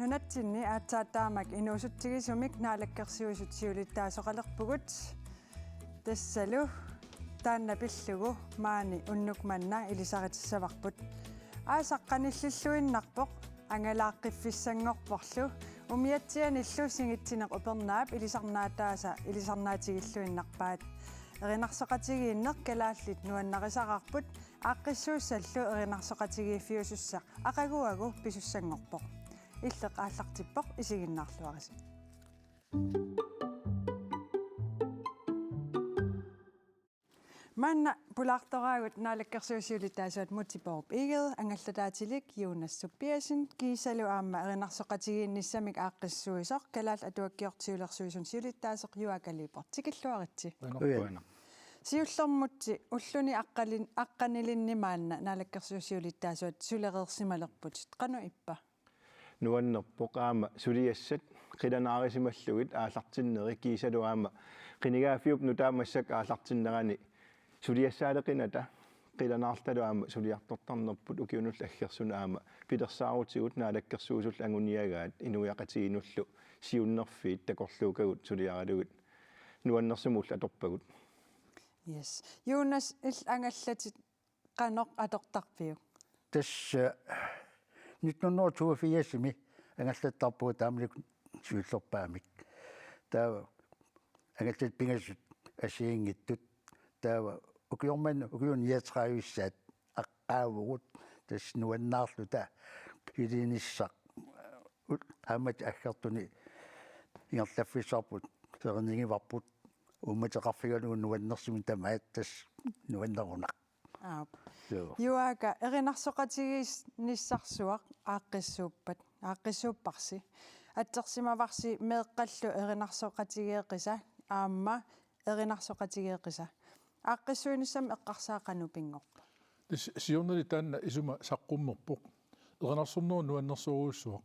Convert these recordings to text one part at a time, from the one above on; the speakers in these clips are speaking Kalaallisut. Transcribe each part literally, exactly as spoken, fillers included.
Nunatsinni aatsaat taamak inuusutsigisumik Naalakkersuisut siulittaasoqalerpugut. Tassalu taanna pillugu maani unnuk manna ilisaritissavarput. Aasaq qanillilluinnarpoq, angalaaqqiffigissanngorporlu, umiatsianillu singitsineq upernaap ilisarnaataasa ilisarnaatigilluinnarpaat. Erinarsoqatigiinneq kalaallit nuannarisaqarput, aaqqissuussallu erinarsoqatigiiffiusussaq aqaguagu pisussanngorpoq. Illeq aallartippoq, isiginnaarluarisi. Maanna pulaartoraagut Naalakkersuisut siulittaasuat Múte Bourup Egede, angallataatilik Jonas Tobiassen, kiisalu aamma erinarsoqatigiinnissamik aaqqissuisoq, Kalaallit Atuakkiortut siulersuisuni siulittaasoq Juaaka Lyberth. Tikilluaritsi. Qujanaq. Qujanaq. Siullermut ulluni aqqalin-, aqqanilinni maanna Naalakkersuisut siulittaasuat sulereersimalerputit. Qanoq ippa? Nuannerpoq aamma suliassat qilanaarisimallugit aallartinneri kiisalu aamma qinigaaffiup nutaamut massakkut aallartinnerani suliassaaleqinata qilanaartalu aamma suliartortarnerput ukiunullu aggersuni aamma pilersaarutigut Naalakkersuisullu anguniagaat inuiaqatigiinnullu siunnerfiit takorluukkagut suliaralugit nuannersumullu atorpagut. Yes. Jonas, illit angallatit qanoq atortarpiuk? Tassa nitten hundrede og toogfirsimi angallattarpugut taamanikkut siullerpaamik. Taava angallatit pingasut assigiinngitsut. Taava ukioq manna ukiut niogtredive-ssaat aqqaavugut, tassa nuannaarluta iliinissaq. Aamma aggertuni ingerlaffissarput, serinigivarput, uummateqarfigalugu nuannersumik tamaat, tassa nuannerunaq. Aap. Joo. Juaaka, erinarsoqatigiinnissarsuaq aaqqissuuppat, aaqqissuupparsi. Atsersimavarsi meeqqallu erinarsoqatigeeqqisa aamma erinarsoqatigeeqqisa. Aaqqissuinissamut eqqarsaat qanoq pinngorpa? Tassa siornali taanna isuma saqqummerpoq. Erinarsornerup nuannersorujussuaq.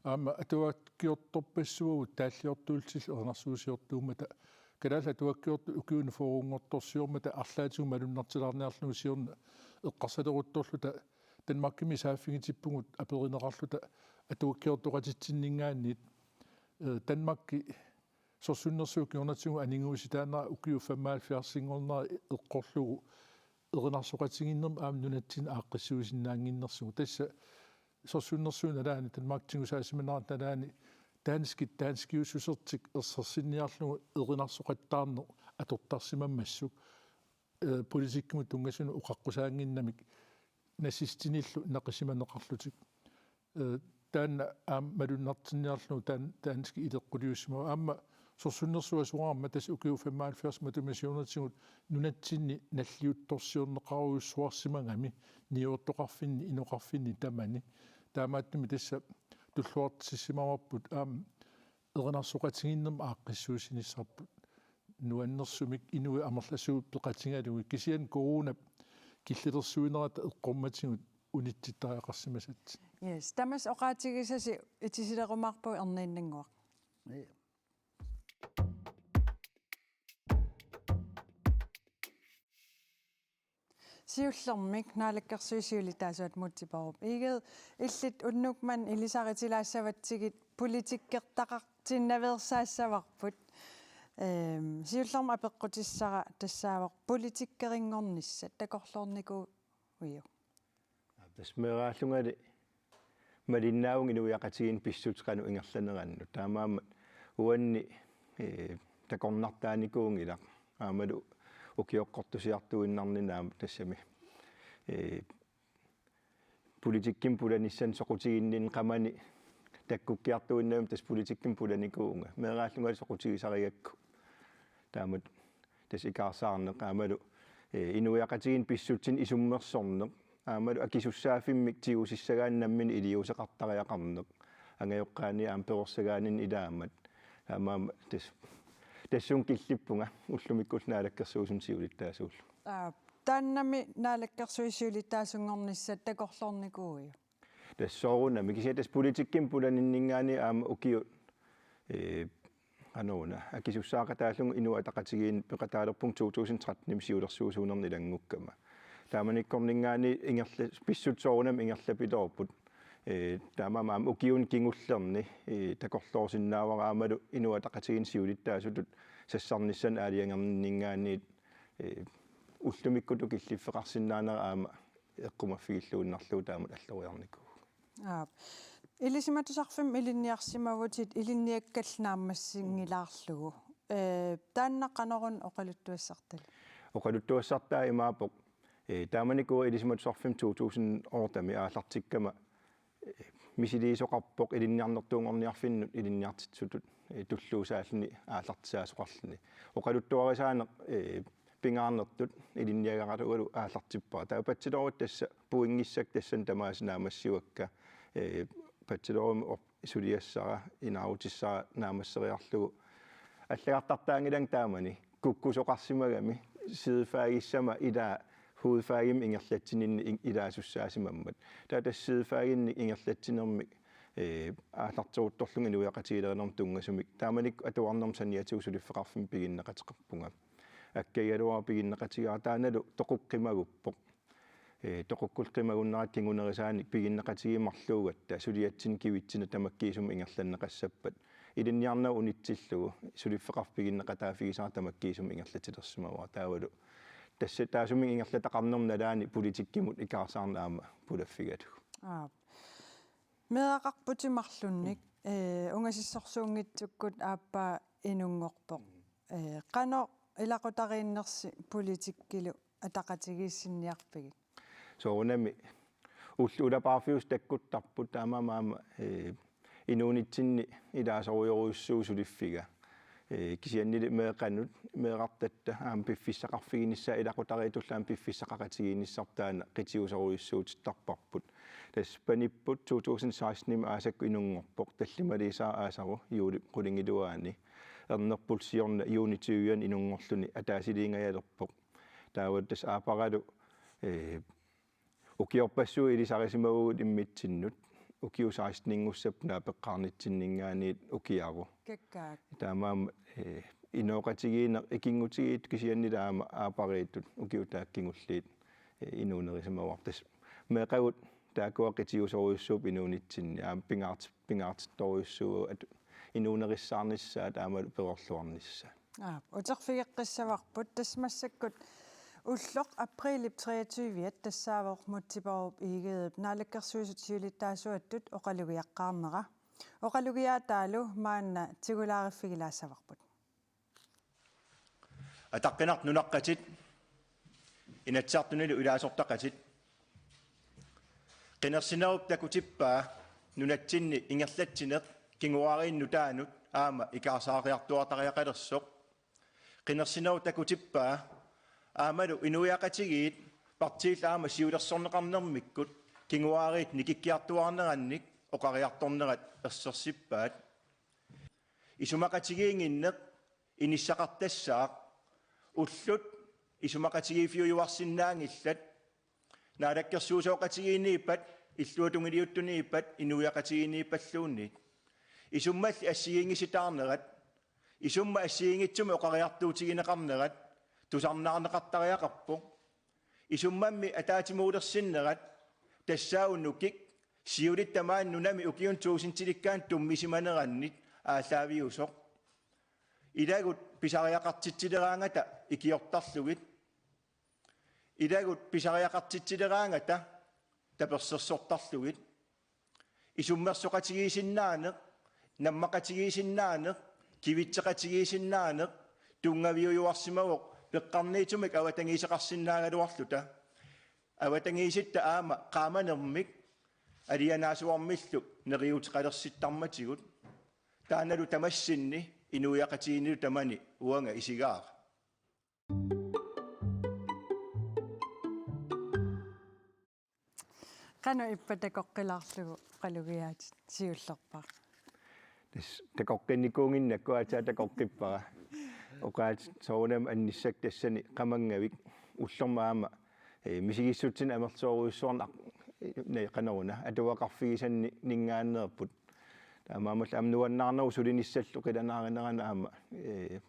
Aamma atuakkiortorpassuagut taalliortuullutillu erinarsuusiortuummata. Kalaallit atuakkiortut ukiuni fyrrenngortorsiormata arlaatigut malunnartilaarniarlugu siorna eqqarsaleruttorluta Danmarkimi saaffigitippugut aperineqarluta atuakkiortoqatitsinninngaanniit. Eh, Danmarki sorsunnersuup kingornatigut aniguisitaanera ukiut femoghalvfjerdsinngornera eqqorlugu erinarsoqatigiinnermik aamma nunatsinni aaqqissuisinnaannginnersugut. Tassa sorsunnersuup nalaani, Danmarkip tigusaasimanaranut nalaani danskit danskiussusertik ersersinniarlugu erinarsoqattaarneq atortarsimammassuk, eh, politikkikkut tunngasunut oqaqqusaannginnamik nazistinillu naqisimaneqarlutik. Eh, taanna aamma malunnartinniarlugu taan-, danskit ileqquliussimavaat. Aamma sorsunnersuaq soraarmat tassa ukiut femoghalvfjerds matuma siornatigut nunatsinni nalliuttorsiorneqarujussuarsimagami niuertoqarfinni, inoqarfinni tamani. Taamaattumik tassa tulluartissimavarput aamma erinarsoqatigiinnermik aaqqissuussinissarput. Nuannersumik inuit amerlasuut peqatigalugit, kisianni coronap killilersuinerata eqqormatigut unitsittariaqarsimasat. Yes, tamassi oqaatigisasi itisilerumaarpugut erniinnannguaq. Ja. Siullermik Naalakkersuisut siulittaasuat Múte Bourup Egede, illit unnuk manna ilisaritilaassavatsigit politikkertaqartinnaveersaassavarput. Ehm, siullermik apeqqutissara tassaavoq politikkerinngornissat takorloornikuuiuk? Tassa meeraallungali malinnaavunga inuiaqatigiinni pissutsit qanoq ingerlanerannut. Taamaammat uanni, eh, takornartaanikuunngilaq. Aammalu ukioqqortusiartuinnarnini aamma tassami, eh, politikkimik pulanissani soqutiginninni qamani takkukkiartuinnarmat tassa politikkimik pulanikuuvunga. Meeraallungali soqutigisarigakku. Taamatut tassa ikaarsaarneq aammalu, eh, inuiaqatigiinni pissutsit isummersorneq. Aammalu akisussaaffimmik tigusissagaanni nammineq iliuuseqartariaqarneq. Angajoqqaani aamma perorsagaanni ilaammat. Aamma tassa, tassunga killippunga ullumikkullu Naalakkersuisuni siulittaasuullugu. Aa, taannami Naalakkersuisut siulittaasunngornissat takorloornikuuiuk? Tassa soorunami, kisianni tassa politikkimik pulaninninngaanniit aamma ukiut, eh, qanoruna, akisussaaqataallugu Inuit Ataqatigiinni peqataalerpunga to tusind trettenimi siulersuisuunerni ilanngukkama. Taamanikkorninngaanniit ingerla-, pissutsit soorunami ingerlapiloorput. Ee, taamaammat aamma ukiuni kingullerni, ee, takorloorusinnaavara aammalu Inuit Ataqatigiinni siulittaasutut sassarnissanik aalajangerninninngaanniit, ee, ullumikkutut killiffeqarsinnaanera aamma eqqumaffigilluinnarlugu taamatut alloriarnikuuvugut. Aap. Ilisimatusarfimmi ilinniarsimavutit ilinniakkallu naammassinngilaarlugu. Ee, taanna qanoruna oqaluttuassartalu? Oqaluttuassartaa imaappoq. Ee, taamanikkut ilisimatusarfimmi to tusind otte-mi aallartikkama, ee, misiliisoqarpoq ilinniarnertuunngorniarfinnut ilinniartitsisutut, ee, tulluusaalluni aallartisaasoqarluni. Oqaluttuarisaaneq, ee, pingaarnertut ilinniagaralualu aallartippara. Taava bachelorit tassa pointissat tassani tamaasa naammassivakka. Ee, bachelorimi op-, suliassara, inaarutissara naammasseriarlugu. Allagartartaanngilanga taamani kukkusoqarsimagami sidefaggissama ilaa hovedfaggimmi ingerlatsininni in-, ilaasussaassimammat. Taava tassa sidefaggini ingerlatsinermi, ee, aallarteruttorlunga inuiaqatigiilerinermut tunngasumik. Taamanikkut atuarnermut saniatigut suliffeqarfimmik piginneqateqarpunga. Akkagigaluara piginneqatigaara taannalu toqukkumaguppoq. Ee, toqukkullu qimagunnerat kingunerisaanik piginneqatigiit marluugatta suliatsinni kivitsinni tamakkiisumik ingerlanneqassappat. Ilinniarnerup unitsillugu suliffeqarfik piginneqataaffigisara tamakkiisumik ingerlatilersimavara. Taavalu tassa taassuma ingerlataqarnerma nalaani politikkimut ikaarsaarneq aamma pulaffigalugu. Aap. Meeraqarputit marlunnik, ee, ungasissorsuunngitsukkut aappaa inunngorpoq. Ee, qanoq ilaqutariinnersi politikkilu ataqatigiissinniarpigit? Soorunami ullut ulapaarfiusut takkuttarput taamaammat aamma, ee, inuunitsinni ilaasorujorujussuuvoq suliffiga. Ee, kisiannili meeqqanut, meerartatta aamma piffissaqarfiginissaa ilaqutariittullu aamma piffissaqaqatigiinnissarput taanna qitiusorujussuutittarparput. Tassa panipput to tusind seksten-imi aasakkut inunngorpoq, tallimaliisaaq aasaru juulip qulingiluaani. Ernerpullu siorna juuni tyve-ani inunngorluni ataasiliingajalerpoq. Taava tassa aapparalu, ee, ukiorpassuit ilisarisimavugut immitsinnut, ukiut seksten-inngussapput naapeqqaarnitsinninngaanniit ukiaru. Kakkaak. Taamaammat, ee, inooqatigiinneq ikinngutigiittut kisiannili aamma aappariittut ukiut taakku kingulliit, ee, inuunerisimavara. Tassa meeqqagut taakkua qitiusorujussuupput inuunitsinni aamma pingaart-, pingaartittorujussuuagut inuunerissaarnissaat aammalu perorluarnissaat. Aap, uterfigeqqissavarput tassa massakkut ulloq aprilip treogtyve-at tassaavoq Múte Bourup Egedep Naalakkersuisut siulittaasuattut oqalugiaqqaarnera. Oqalugiaataalu maanna tigulaariffigilaassavarput. Ataqqinartut nunaqqatit, Inatsisartunilu ilaasortaqatit. Qinersinerup takutippaa nunatsinni ingerlatsineq kinguaariinnut nutaanut aamma ikaarsaariartuaartariaqalersoq. Qinersinerup takutippaa aammalu inuiaqatigiit partiillu aamma siulersorneqarnermikkut kinguaariit nikikkiartuaarnerannik oqariartornerat ersersippaat. Isumaqatigiinnginneq inissaqartassaaq, ullut isumaqatigiiffiujuarsinnaanngillat, naalakkersuisooqatigiinniippat, illuatungiliuttuniippat, inuiaqatigiinniippalluunniit. Isummalli assigiinngisitaarnerat, isummat assigiinngitsumik oqariartuutigineqarnerat tusarnaarneqartariaqarpoq. Isummammi ataatsimoorlersinnerat tassaavoq nukik siulitta maani nunami ukiuni tuusintilikkaani tummisimanerannit aallaaviusoq. Ilagut pisariaqartitsileraangata ikiortarlugit. Ilagut pisariaqartitsileraangata tapersersortarlugit. Isummersoqatigiissinnaaneq, nammaqatigiissinnaaneq, kivitseqatigiissinnaaneq tunngaviujuarsimavoq peqqarniitsumik avatangiiseqarsinnaagaluarluta. Avatangiisitta aamma qaamanermik alianaasuarmillu neriuuteqalersittarmatigut. Taannalu tamassinni inuiaqatigiinnilu tamani uanga isigaara. Qanoq ippa takoqqilaarlugu oqalugiaatit siullerpaaq? Tassa takoqqinnikuunnginnakku aatsaat takoqqippara. Oqaatsit soorunami annissakkut tassani qamanngavik ullormut aamma, ee, misigissutsinik amerlasoorujussuarnik aq-, ee, nei qanoruna atuaqarfigisanni ninngaanneerput. Taamaammallu aamma nuannaarnerup sulinissallu qilanaarinerani aamma, ee,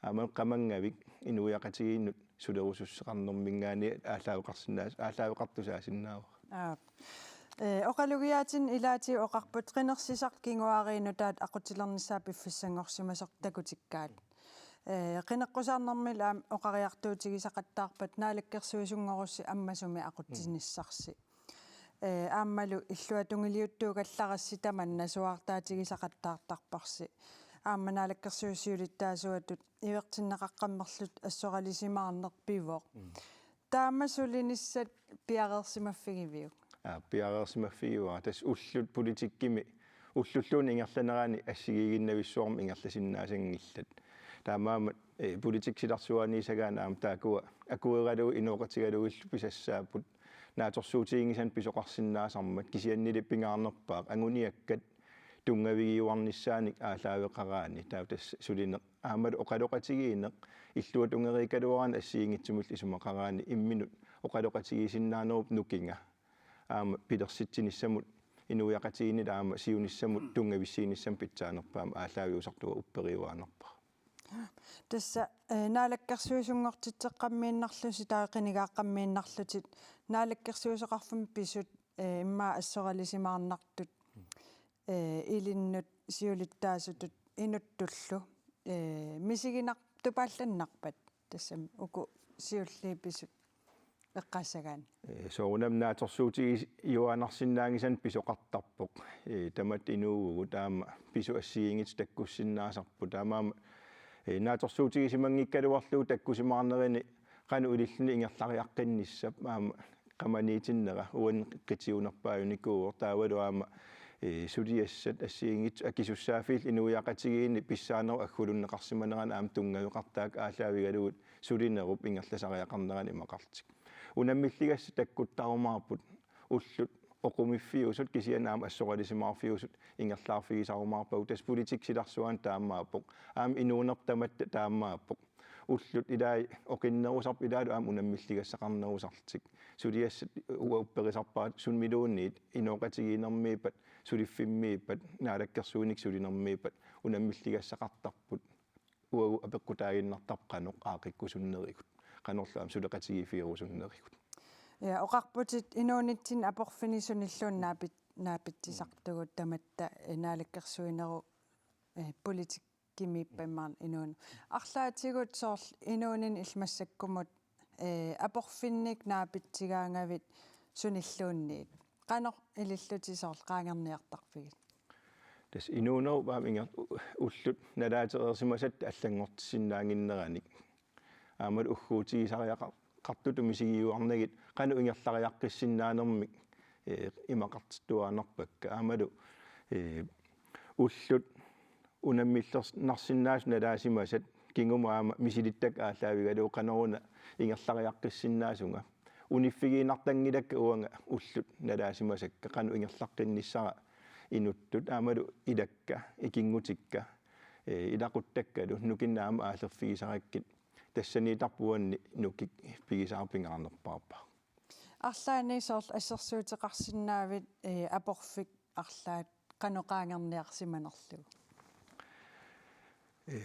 aamma qamanngavik inuiaqatigiinnut sulerusussuseqarnerminngaanniit aallaaveqarsinnaa-, aallaaveqartusaasinnaavara. Aap. Ee, oqalugiaatinni ilaatigut oqarput qinersisartut kinguaariit nutaat aqutsilernissaat piffissanngorsimasoq takutikkaat. Ee, qineqqusaarnermilu aamma oqariartuutigisaqattaarpat naalakkersuisunngorussi ammasumik aqutsinissarsi. Ee, aammalu illuatungiliuttuugallarassi tamanna suaartaatigisaqattaartarparsi. Aamma naalakkersuisut siulittaasuatut ivertinneqaqqammerlutik assoralisimaarneq pivoq. Taama sulinissat piareersimaffigiviuk? Aa, piareersimaffigivara. Tassa ullut politikkimi ullulluunniit ingerlaneranni assigiiginnavissuarmik ingerlasinnaasanngillat. Taamaammat, ee, politikki silarsuaniisagaanni aamma taakkua akueralugu inooqatigalugillu pisassaapput naatsorsuutiginngisanik pisoqarsinnaasarmat, kisiannili pingaarnerpaaq anguniakkat tunngavigiuarnissaanik aallaaveqaraanni. Taava tassa sulineq aammalu oqaloqatigiinneq illuatungeriikkaluaraanni assigiinngitsumillu isumaqaraanni imminut oqaloqatigiissinnaanerup nukinga. Aamma pilersitsinissamut inuiaqatigiinni aamma siunissamut tunngavissiinissamut pitsaanerpaamik aallaaviusartugaa upperiuaannarpara. Tassa, ee, naalakkersuisunngortitseqqammiinnarlusi taava qinigaaqqammiinnarlutit naalakkersuisoqarfimmi pisut, ee, immaqa assoralisimaarnartut, ee, ilinnut siulittaasutut inuttullu, ee, misiginartupaallannarpat tassami uku siulliit pisut eqqaassagaanni? Ee, soorunami naatsorsuutigiuaannarsinnaanngisanik pisoqartarpoq. Ee, tamatta inuuvugut aamma pisut assigiinngitsut takkussinnaasarput. Taamaammat, ee, naatsorsuutigisimanngikkaluarlugu takkusimaarnerini qanoq ililluni ingerlariaqqinnissap aamma qamaniitinnera uani qitiunerpaajunikuuvoq taavalu aamma, ee, suliassat assigiinngitsut akisussaaffiillu inuiaqatigiinni pissaanerup aggulunneqarsimanerani aamma tunngaveqartaakka aallaavigalugit sulinerup ingerlasariaqarnerani imaqartik. Unammilligassat takkuttarumaarput ullut oqumiffiusut kisianni aamma assoralisimaarfiusut ingerlaarfigisarumaarpagut tassa politikki silarsuani taamaappoq. Aamma inuunerput tamatta taamaappoq. Ullut ilai oqinnerusarput ilaalu aamma unammilligassaqarnerusartik. Suliassat uanga upperisarpara sumiluunniit inooqatigiinnermiippat, suliffimmiippat, naalakkersuinikkut sulinermiippat unammilligassaqartarput. Uagut apeqqutaaginnartarput qanoq aaqqikkusunnerigut. Qanorlu aamma suleqatigiiffigerusunnerigut. Ja, oqarputit inuunitsinni aporfinnut sunilluunniit naapit-, naapitsisartugut tamatta, ee, naalakkersuinerup, ee, politikki kimiippat imaluunniit inuuneq. Arlaatigut soorlu inuuninni illit massakkumut, ee, aporfinnik naapitsigaangavit sunilluunniit. Qanoq ilillutit soorlu qaangerniartarpigit? Tassa inuunerup aamma inger-, ullut nalaatereersimasatta allanngortissinnaannginneranik. Aammalu ugguutigisariaqartutut misigiuarnagit qanoq ingerlariaqqissinnaanermik, ee, imaqartittuaannarpakka. Aammalu, ee, ullut unammillernarsinnaasut nalaasimasat kingumut aamma misilittakkat aallaavigalugu qanoruna ingerlariaqqissinnaasunga. Uniffigiinnartanngilakka uanga ullut nalaasimasakka qanoq ingerlaqqinnissara inuttut aammalu ilakka, ikinngutikka, ee, ilaquttakkalu nukinnik aamma aallerfigisarakkit tassaniittarput uanni nukik pigisara pingaarnerpaarpaaq. Arlaanni soorlu assersuuteqarsinnaavit, ee, aporfik arlaat qanoq qaangerniarsimanerlugu? Ee,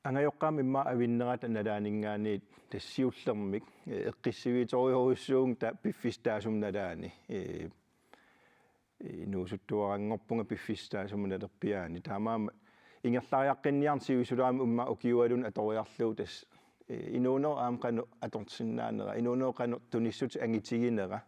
angajoqqaamik immaqa avinnerata nalaaninngaanniit tassa siullermik, ee, eqqissiviitorujorujussuuvunga ta-, piffissaq taassuma nalaani. Ee, inuusuttuaranngorpunga piffissaq taassuma nalerpiaani. Taamaammat ingerlariaqqinniarneq sivisulaamik immaqa ukiualuunniit atoriarlugu tassa, ee, inuunerup aamma qanoq atorsinnaanera, inuunerup qanoq tunissutit angitiginera,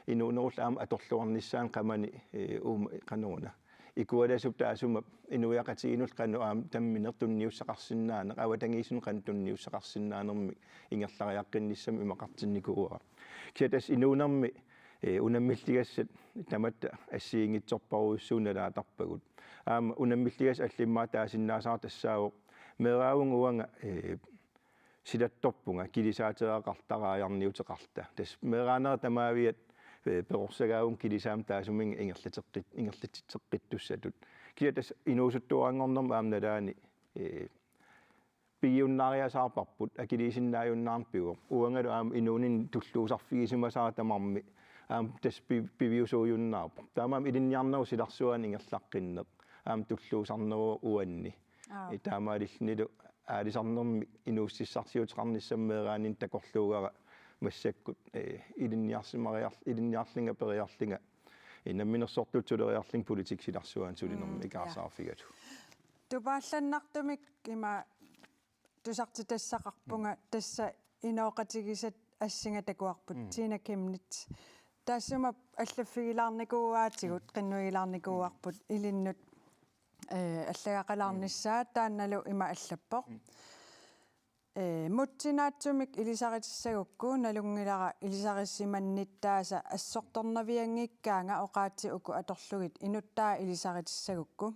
inuunerullu aamma atorluarnissaanut qamani, ee, uuma qanoruna. Ikualassuup taassuma inuiaqatigiinnullu qanoq aamma tammineq tunniussaqarsinnaaneq, avatangiisinut qanoq tunniussaqarsinnaanermik ingerlariaqqinnissamik imaqartinnikuuara. Kisianni tassa inuunermi, ee, unammilligassat tamatta assigiinngitsorpassuit nalaatarpagut. Aamma unammilligassat allat immaqa taasinnaasara tassaavoq meeraavunga uanga, ee, silattorpunga kilisaatereeraqartariarniuteqarluta. Tassa meeraanera tamaaviat, ee, perorsagaavunga kilisaammik taassuminnga ingerlateqqit-, ingerlatitseqqittussatut. Kisianni tassa inuusuttuaranngornermi aamma nalaani, ee, pigiunnaariasaarparput, akiliisinnaajunnaarneq pivoq. Uangalu aamma inuuninni tulluusarfigisimasara tamarmi aamma tassa pi-, piviusuujunnaarpoq. Taamaammat ilinniarnerup silarsuani ingerlaqqinneq aamma tulluusarneruvoq uanni. Aap. Ee, taamaalillunilu aalisarnermik inuussutissarsiuteqarnissamut meeraaninni takorluugara massakkut, ee, ilinniarsimariar-, ilinniarlunga periarlunga Namminersortut suleriarlunga politikkissilarsuaani sulinermi Mm, ja. ikaarsaarfigalugu. Tupaallannartumik ima tusartitassaqarpunga tassa inooqatigisat assinga takuarput Mm. Tina Chemnitz. Taassuma allaffigilaarnikuuaatigut, qinnuigilaarnikuuarput ilinnut, eh, allagaqalaarnissaa taannalu ima allappoq. Mm. Eh, mutsinaatsumik ilisaritissagukku nalunngilara ilisarisimannittaasa assortornavianngikkaanga oqaatsit uku atorlugit inuttaa ilisaritissagukku.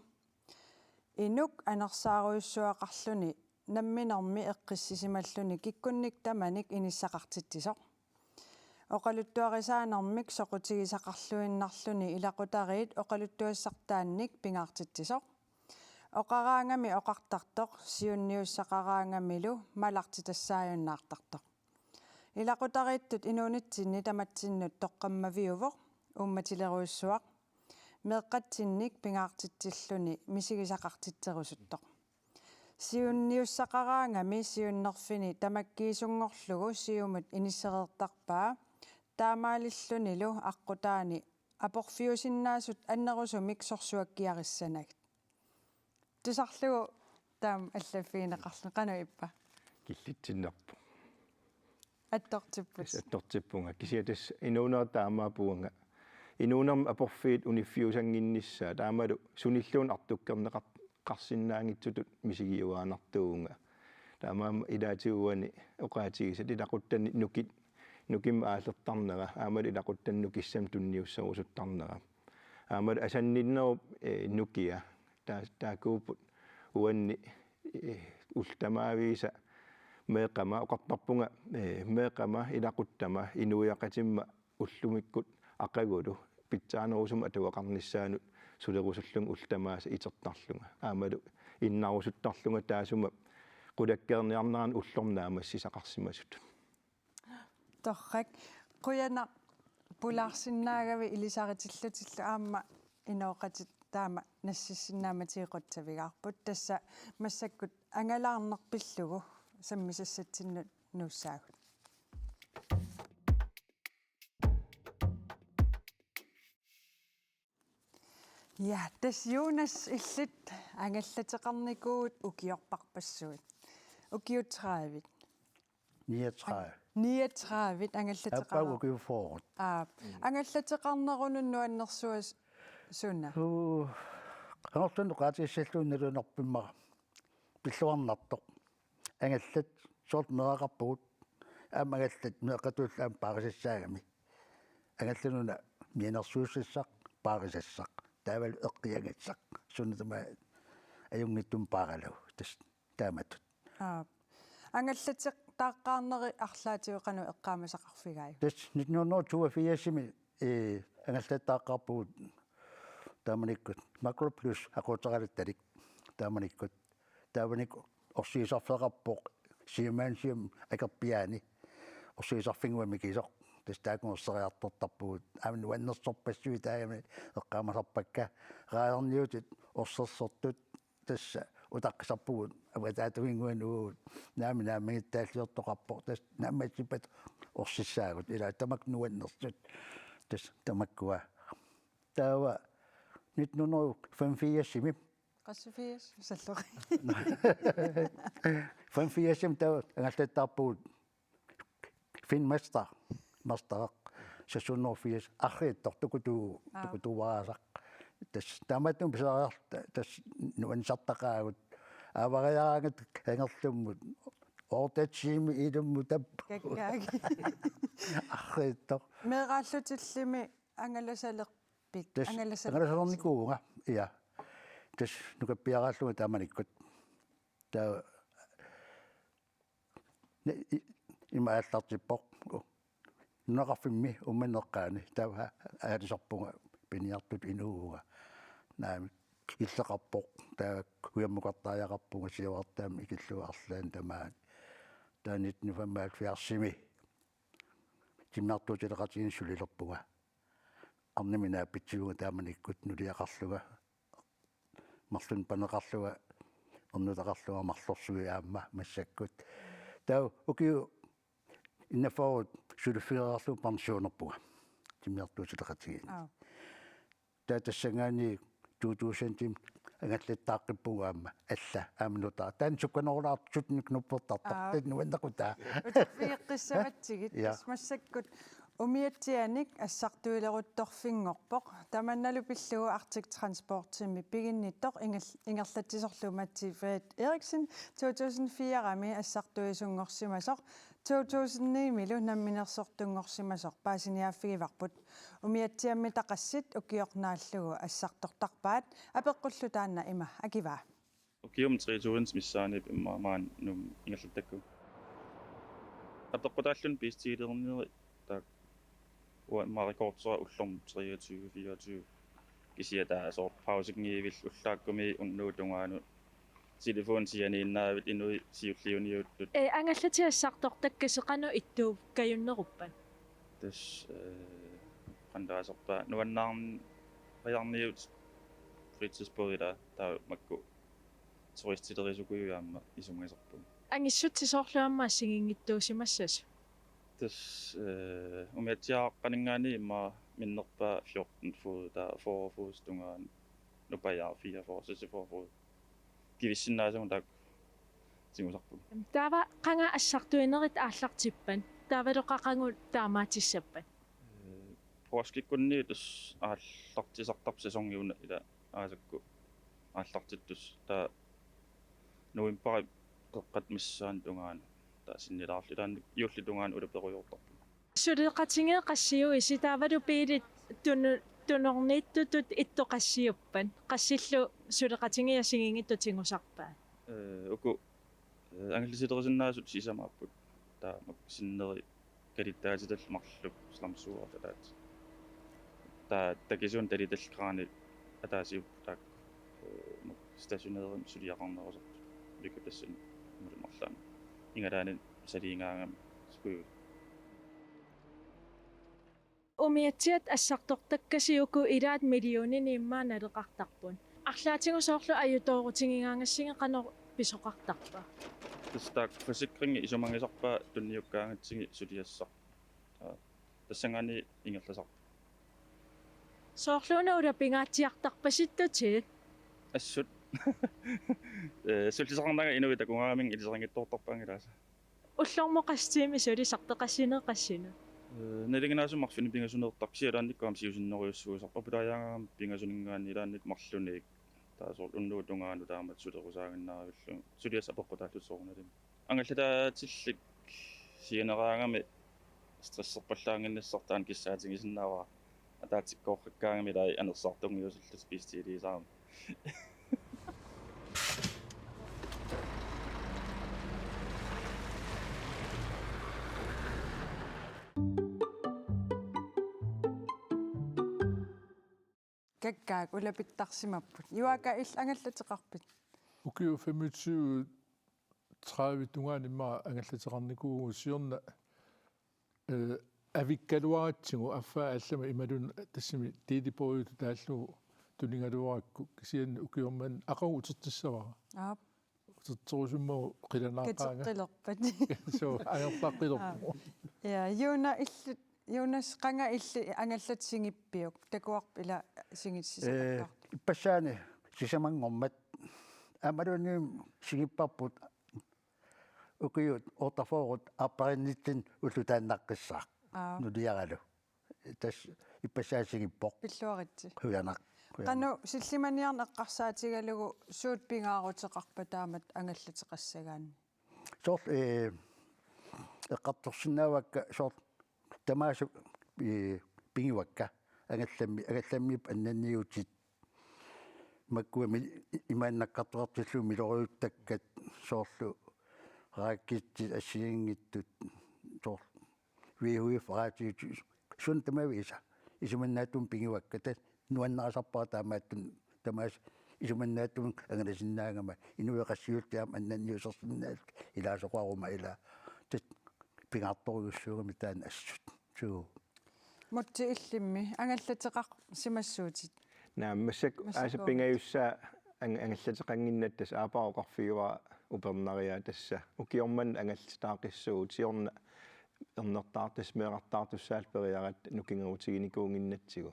Inuk anersaarujussuaqarluni namminermi eqqissisimalluni kikkunnik tamanik inissaqartitsisoq. Oqaluttuarisaanermik soqutigisaqarluinnarluni ilaqutariit oqaluttuassartaannik pingaartitsisoq. Oqaraangami oqartartoq, siunniussaqaraangamilu malartitassaajunnaartartoq. Ilaqutariittut inuunitsinni tamatsinnut toqqammaviuvoq, uummatilerujussuaq, meeqqatsinnik pingaartitsilluni misigisaqartitserusuttoq. Siunniussaqaraangami siunnerfini tamakkiisunngorlugu Siumut inissereertarpaa, taamaalillunilu aqqutaani aporfiusinnaasut annerusumik sorsuakkiarissanagit. Tusarlugu taama allaffigineqarluni qanoq ippa? Killitsinnerpoq. Attortipput. Tassa attortippunga. Kisianni tassa inuunera taamaappunga. Inuunermi aporfiit uniffiusannginnissaat. Taamalu sunilluunniit artukkerneqar-, qarsinnaanngitsutut misigiuaannartuuvunga. Taamaammat ilaatigut uani oqaatigisat ilaquttani nukit, nukimmi aallertarnera. Aammalu ilaquttani nukissamik tunniusserusuttarnera. Aammalu asanninnerup, eh, nukia. Taa-, taakkuupput uanni, eh, ullut tamaviisa meeqqama oqartarpunga, eh, meeqqama ilaquttama inuiaqatimma ullumikkut aqagulu pitsaanerusumik atugaqarnissaanut sulerusullunga ullut tamaasa itertarlunga. Aammalu innarusuttarlunga taassuma qulakkeerniarnerani ullormi naammassisaqarsimasutut. Torrak, qujanaq pulaarsinnaagavit ilisaritillutillu aamma inooqatit taama nassiussinnaammatigut qutsavigaarput. Tassa massakkut angalaarneq pillugu sammisassatsinnut nuussaagut. Ja, tassa Jonas illit angallateqarnikuuvutit ukiorparpassuit. Ukiut tredive. Niogtredive. Niogtredive angallateqar-, Aappaagu ukiut fyrre. Aap. Mm. Angallateqarnerunut nuannersuat suna? Uu, angerlunut oqaatigissallugu nalunerpimmara pilluarnartoq. Angallat soorlu meeraqarpugut. Aamma angallat meeqqatullu aamma paarisassaagami. Angallanuna mianersuussassaq, paarisassaq, taavalu eqqiagassaq. Suna tamaat ajunngitsumik paaralugu. Tassa taamatut. Aap. Angallatitaaqqaarneri arlaatigut qanoq eqqaamasaqarfigaajuk? Tassa nitten hundrede toogfirsimi, eh, angallatitaaqqaarpugut taamanikkut Makro Plus aquuteralattalik taamanikkut. Taamanikkut orsigisarfeqarpoq Siumut Siumut akerpiaani orsigisarfinnguamik isoq. Tassa taakku orseriartortarpugut. Aamma nuannersorpassuit taagami eqqaamasarpakka. Raajarniutut orsersortut tassa utaqqisarpugut avataatuminnguanugut naami naammagittaalliortoqarpoq tassa naammassippat orsissaagut ilaa tamakku nuannersut tassa tamakkua. Taava nitten hundrede femogfirsimi. Qassit firs salloqi. Femogfirsimi taava angallatitaaqqaarpugut Finn Master, Master, seks hundrede og firs, arriitsoq tukutu-, Aa. tukutuuarasaq. Tassa taamatut pisariaqarluta, tassa nuannisartaqaagut. Aavariaraangat kangerlummut, otte timer ilummut tap-. Kakkaak. Arriitsoq. Meeraallutillumi angalasalerpit? Tassa angalasalerpit? Angalasalernikuuvunga, ja. Tassa nukappiaraallunga taamanikkut. Taava Ne-, i-, ima aallartippoq. Nunaqarfimmi Uummannap eqqaani taava aalisarpunga piniartutut inuuvunga. Naamik, illeqarpoq, taava kujammukartariaqarpunga siuartaamik ikillugu arlaannik tamaani. Taava nitten femoghalvfjerdsimi timmisartuutileqatigiinni sulilerpunga. Arnamik naapitsivunga taamanikkut nuliaqarlunga. Marlunnik paneqarlunga, ernutaqarlunga marlorsuit aamma massakkut. Taava ukiut enogfyrre suliffigereerlugu pensionerpunga. Timmisartuutileqatigiinni. Aap. Taava tassanngaanniit to tusindimi angallattaaqqippugut aamma alla aamma nutaaq. Taanna sukkanerulaartut nuppertartoq. Aa. Taanna nuannequtaa. Uterfigeqqissavatsigit. Ja. Tassa massakkut umiatsianik assartuileruttorfinngorpoq. Tamannalu pillugu Arctic Transportimi piginnittoq ingerl-, ingerlatsisorlu Matti Fred Eriksen to tusind fire-mi assartuisunngorsimasoq, to tusind ni-milu namminersortunngorsimasoq paasiniaaffigivarput. Umiatsiammi taqassit ukioq naallugu assartortarpaat, apeqqullu taanna ima akivaa. Ukiumut tre tusind missaanniippoq immaqa maani Nuummi ingerlattakkagut. Apeqqutaalluni biistiilernerit taakku uanga immaqa rekordera ullormut treogtyve fireogtyve. Kisianni taava soorlu pausinngivillugu ullaakkumi unnuup tungaanut telefoni sianiinnaavit inuit siulliuniuttut. Ee, angallatit assartortakkasi qanoq ittuukkajunneruppat? Tassa, ee, qanoq taasarpaa, nuannaarniarniut fritidsbådit, taava makku turistilerisukujuit aamma isumaqalerput. Angissutsit soorlu aamma assigiinngitsuusimassasut? Tassa, ee, umiatsiaaqqaninngaanniit immaqa minnerpaaq fjorten fod, taava fyrre fod tungaanut, nupajaaq fireogfyrre, seksogfyrre fod. Kivissinnaasavut taakku tigusarput. Taava qanga assartuinerit aallartippat? Taavalu qaqugu taamaatissappat? Ee, poorskikkunni tassa aallartisartarpoq sæsoni una ila aasakkut aallartittussaq. Taava novembarip qeqqata missaani tungaanut. Taava sinnilaarlugu taanna juullip tungaanut ulaperujoortarput. Suleqatigiit qassiuisi taavalu biilit tunu-, tunorniittutut ittut qassiuppat? Qassillu suleqatigiit assigiinngitsut tigusarpaat? Ee, uku, ee, angallatilerisinnaasut sisamaapput. Taava makku sinneri kalittaatitallu marluk slamsuugaat ataat. Taava takisuunik talitallu kraanit ataasiupput taakku, ee, makku stationærimik suliaqarnerusartut. Byggepladsini imaluunniit marlunnut. Igalaanit saliigaangami sukujuit. Umiatsiat assartortakkasi uku ilaat millionini immaqa naleqartarput. Arlaatigut soorlu ajutoorutigigaangassigit qanoq pisoqartarpa? Tassa taakku forsikringi isumagisarpaat tunniukkaangatsigit suliassaq. Aa, tassanngaanniit ingerlasarpoq. Soorlu una ulapingaatsiartarpasittutit? Assut. Ee, sullisaqarnanga inuit takugaangamik ilisarinngitsiartorpaanngilaat. Ullormut qassit tiimit sulisarpit, qassineq qassineq? Ee, nalinginnaasumik arfineq-pingasuneertarpoq, kisianni ilaannikkut aamma siusinnerujussuusarpoq, apulaajaangami pingasuninngaanniit ilaannikkut marlunnik. Taava soorlu unnuup tungaanut taamatut sulerusaaginnarlugu. Suliassaq apeqqutaallugu soorunalimi. Angallataatillit sianeraangami stresserpallaannginnissartaa kissaatigisinnaavara. Ataatsikkoorikkaangami ilai anersaartunngiusullutik biistiiliisaarami. Kakkaak ulapittarsimapput. Juaaka, illit angallateqarpit? Ukiut femogtyve tredive tungaanut immaqa angallateqarnikuuvugut, siorna, ee, avikkaluaratsigu affaa allama imaluunniit tassami deleborgitut taallugu tunigaluarakku, kisianni ukioq manna aqagu utertissavara. Aap. Uterterusummagu qilanaaqaanga. Kateqqilerpat. Suu, angerlaqqilerpugut. Aap. Ja, Juna, illit, Jonas, qanga illit angallatit singippiuk? Takuarpit ila singissisaqattaartut. Ee, ippassaani sisamanngormat aammaluunniit singipparput ukiut otteogfyrre aappariinnittut ullutaannaqqissaaq. Aap. Nuliaralu. Tassa ippassaq singippoq. Pilluaritsi. Qujanaq. Qujanaq. Qanoq sillimaniarneq eqqarsaatigalugu suut pingaaruteqarpa taamatut angallateqassagaanni? Soorlu, ee, eqqartorsinnaavakka soorlu tamaasa, ee, pigivakka angallammi-, angallammiipput annanniutit. Makkua mi-, imaannakkartoqartillugit miloriuttakkat soorlu raakitsit assigiinngitsut soorlu V H F raatiutit suut tamaviisa isumannaatsunik pigivakka, taava nuannarisarpara taamaattumik tamaasa isumannaatsunik angalasinnaagama inuit qassiullutik aamma annanniusersinnaallutik ilaasoqaruma ilaa. Tassa pingaartorujussuugamik taanna assut. Suu. Mutsi, illimmi angallateqarsimassuutit? Naamik, massakkut, massakkut aasap pingajussaa ang-, angallateqannginnatta tassa aappara oqarfigaara upernariaa tassa. Ukioq manna angallataaqqissuugut, siorna ernertaartussaq meerartaartussaallu periaratta nukingerutiginikuunnginnatsigu.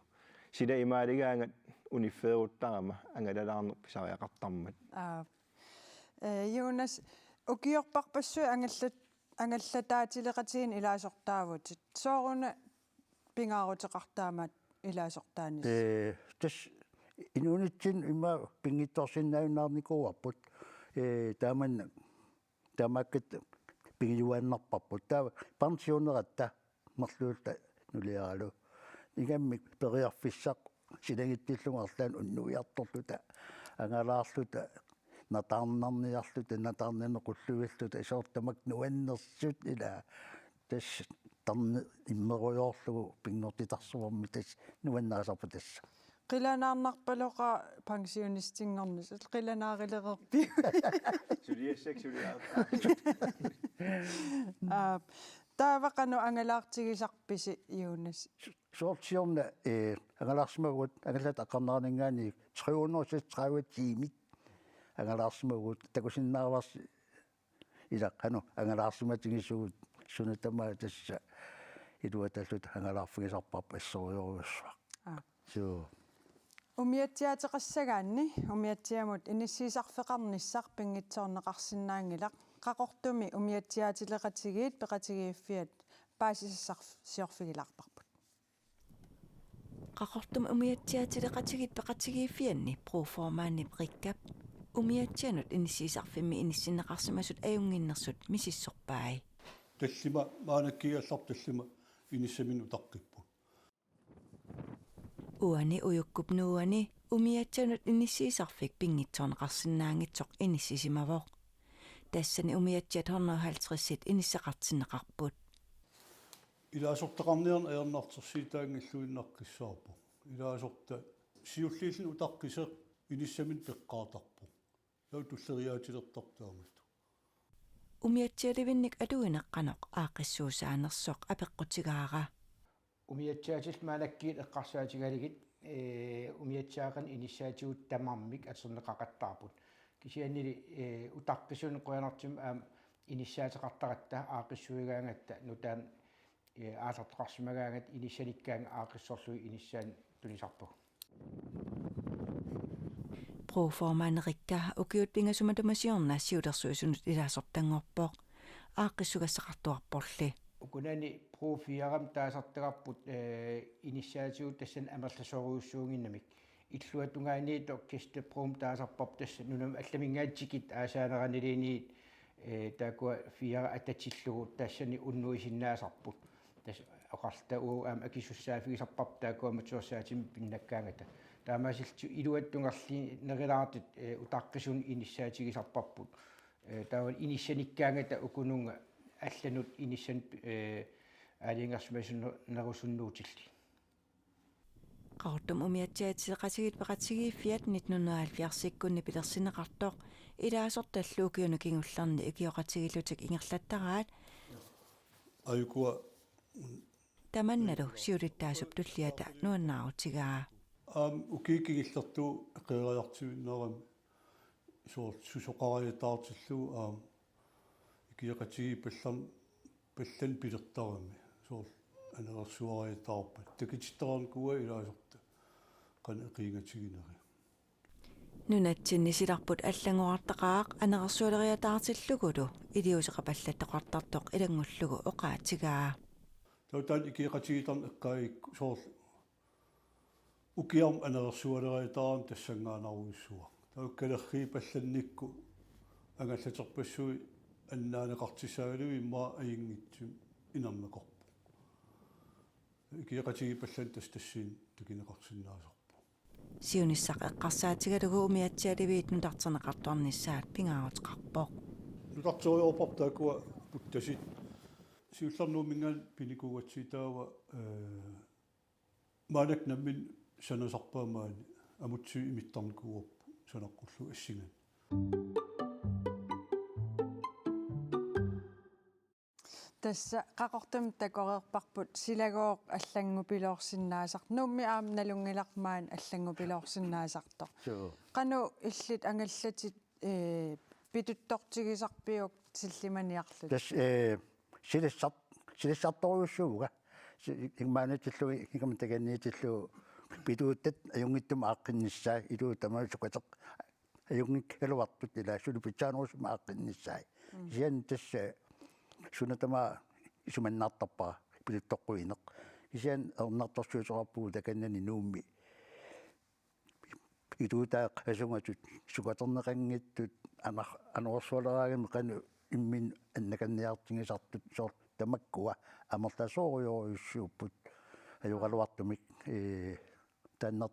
Sila imaaligaangat uniffeeruttarama angalalaarneq pisariaqartarmat. Aap. Ee, Jonas, ukiorparpassuit angallat-, angallataatileqatigiinni ilaasortaavutit. Sooruna pingaaruteqartaammat ilaasortaanissaq? Ee, tassa inuunitsinnut ima pinngitsoorsinnaajunnaarnikuuarput. Ee, taamanna, taamaakkatut pingajuaannarparput. Taava pensioneratta marluulluta nuliaralu. Ingammik periarfissaq silagittillungaarlaan unnuiartorluta, angalaarluta, nataarnarniarluta, nataarnarneq qulluilluta, soorlu tamakku nuannersut ilaa. Tassa tarneq immerujoorlugu pinngortitarsuarmi tassa nuannarisarput tassa. Qilanaarnarpaloqaaq pensionistinngornissaq, qilanaarilereerpiuk? Suliassaq suliaat. Aap. Taava qanoq angalaartigisarpisi, Jonas? Su-, soorlu siorna, ee, angalaarsimavugut, angallataaqqarneraninngaanniit tre hundrede og seksogtredive tiimit angalaarsimavugut, takusinnaavarsi ilaa qanoq angalaarsimatigisugut, suna tamaat tassa iluatalluta angalaarfigisarparput assorujussuaq. Aap. Suu. Umiatsiaateqassagaanni umiatsiamut inissiisarfeqarnissaq pinngitsoorneqarsinnaanngilaq. Qaqortumi umiatsiaatileqatigiit peqatigiiffiat paasisassarsiorfigilaarparput. Qaqortumi umiatsiaatileqatigiit peqatigiiffianni Proformaanni Rikkap umiatsianut inissiisarfimmi inissinneqarsimasut ajunnginnersut misissorpai. Tallima maanakkiigallarput tallima inissaminnik utaqqipput. Uani ujukkup nuuani umiatsianut inissiisarfik pinngitsoorneqarsinnaanngitsoq inissisimavoq. Tassani umiatsiat hundrede og halvtredsit inissaqartinneqarput. Ilaasortaqarniarneq ajornartorsiutaanngilluinnaqqissaarpoq. Ilaasortat siulliulluni utaqqisoq inissaminnik peqqaartarpoq. Taava tulleriiaatilertarpoq taamatut. Umiatsialivinnik atuineq qanoq aaqqissuussaanersoq apeqqutigaara. Umiatsiaatillit maannakkut eqqarsaatigalugit, ee, umiatsiaaqanik inissaatigut tamarmik atorneqaqattaarput. Kisiannili, ee, utaqqisunut qujanartumik aamma inissaateqartaratta aaqqissuigaangatta nutaanik, ee, aallarteqarsimagaangatta inissanikkaangat aaqqissorlugit inissaannik tunisarpagut. Proformaanni Rikka ukiut pingasut matuma siorna siulersuisunut ilaasortanngorpoq, aaqqissugassaqartuarporli. Ukunani Pro fire-mik taasartagarput, ee, inissaatigut tassani amerlasoorujussuunnginnamik. Illuatungaaniittoq Gæstebroen taasarparput, tassa nunamut allaminngaanniit tikittut aasaaneraniliinniit, ee, taakkua fire atatillugu tassani unnuisinnaasarput. Tassa oqarluta uagut aamma akisussaaffigisarparput taakkua matuersaatimik pinnakkaangata. Taamaasillutik iluatungaarlutik nerulaartut, ee, utaqqisunut inissaatigisarparput. Ee, taava inissanikkaangata ukununnga allanut inissanik, ee, aalajangersimasunnerusunnuutillit. Qaqortumi umiatsiaatileqatigiit peqatigiiffiat nitten hundrede og halvfjerdsikkunni pilersinneqartoq ilaasortallu ukiuni kingullerni ikioqatigiillutik ingerlattaraat. Ajukua. Tamannalu siulittaasup tulliata nuannaarutigaa. Aamma ukiut kingullerni qeeriartuinnarami soorlu susoqariataartillugu aamma ikioqatigiippallan-, pallanik pilertarami soorlu anerersuariataarpat. Takutittaarnikuuaat ilaasortat qanoq eqiingatigineri. Nunatsinni silarput allanngorartaqaaq anerersualeriataartillugulu iliuuseqapallattoqartartoq ilanngullugu oqaatigaa. Taava taanna ikioqatigiittarneq eqqaagikku soorlu ukiarmi anerersualeriataarami tassanngaannarujussuaq. Taava kalerriit pallannikkut angallaterpassuit annaaneqartussaagaluit immaqa ajunngitsumik inerneqarpoq. Ikioqatigiippallanneq tassa tassani takuneqarsinnaasarpoq. Siunissaq eqqarsaatigalugu umiatsialiviit nutarterneqartuarnissaat pingaaruteqarpoq. Nutarteriarparput taakkua puttasit. Siullermik Nuumminngaanniit pinikuugatsigit taava, ee, maannakkut nammineq sanasarpaat maani, Amutsivik imittarnikuuarput sanaqqullugu assinganik. Tassa Qaqortumi takoreerparput silagooq allanngupiloorsinnaasartoq. Nuummi aamma nalunngilaq maani allanngupiloorsinnaasartoq. Suu. Qanoq illit angallatit, ee, pituttortigisarpiuk sillimaniarlutit? Tassa, ee, silassart-, silassartorujussuuvunga. Si-, imaaniitillugit, ikamma takanniitillugit pituuttat ajunngitsumik aaqqinnissaat, iluamik tamaasa sukateq ajunngikkaluartut, ila suli pitsaanerusumik aaqqinnissaat. Kisianni tassa suna tamaat isumannaartarpara pituttoqquineq. Kisianni ajornartorsiuteqarpugut takanani Nuummi pituutai asungatut sukaterneqanngitsut, anar-, anorersualeraangamik qanoq imminnut annakanniartigisartut, soorlu tamakkua amerlasoorujorujussuupput ajoraluartumik, ee, taanna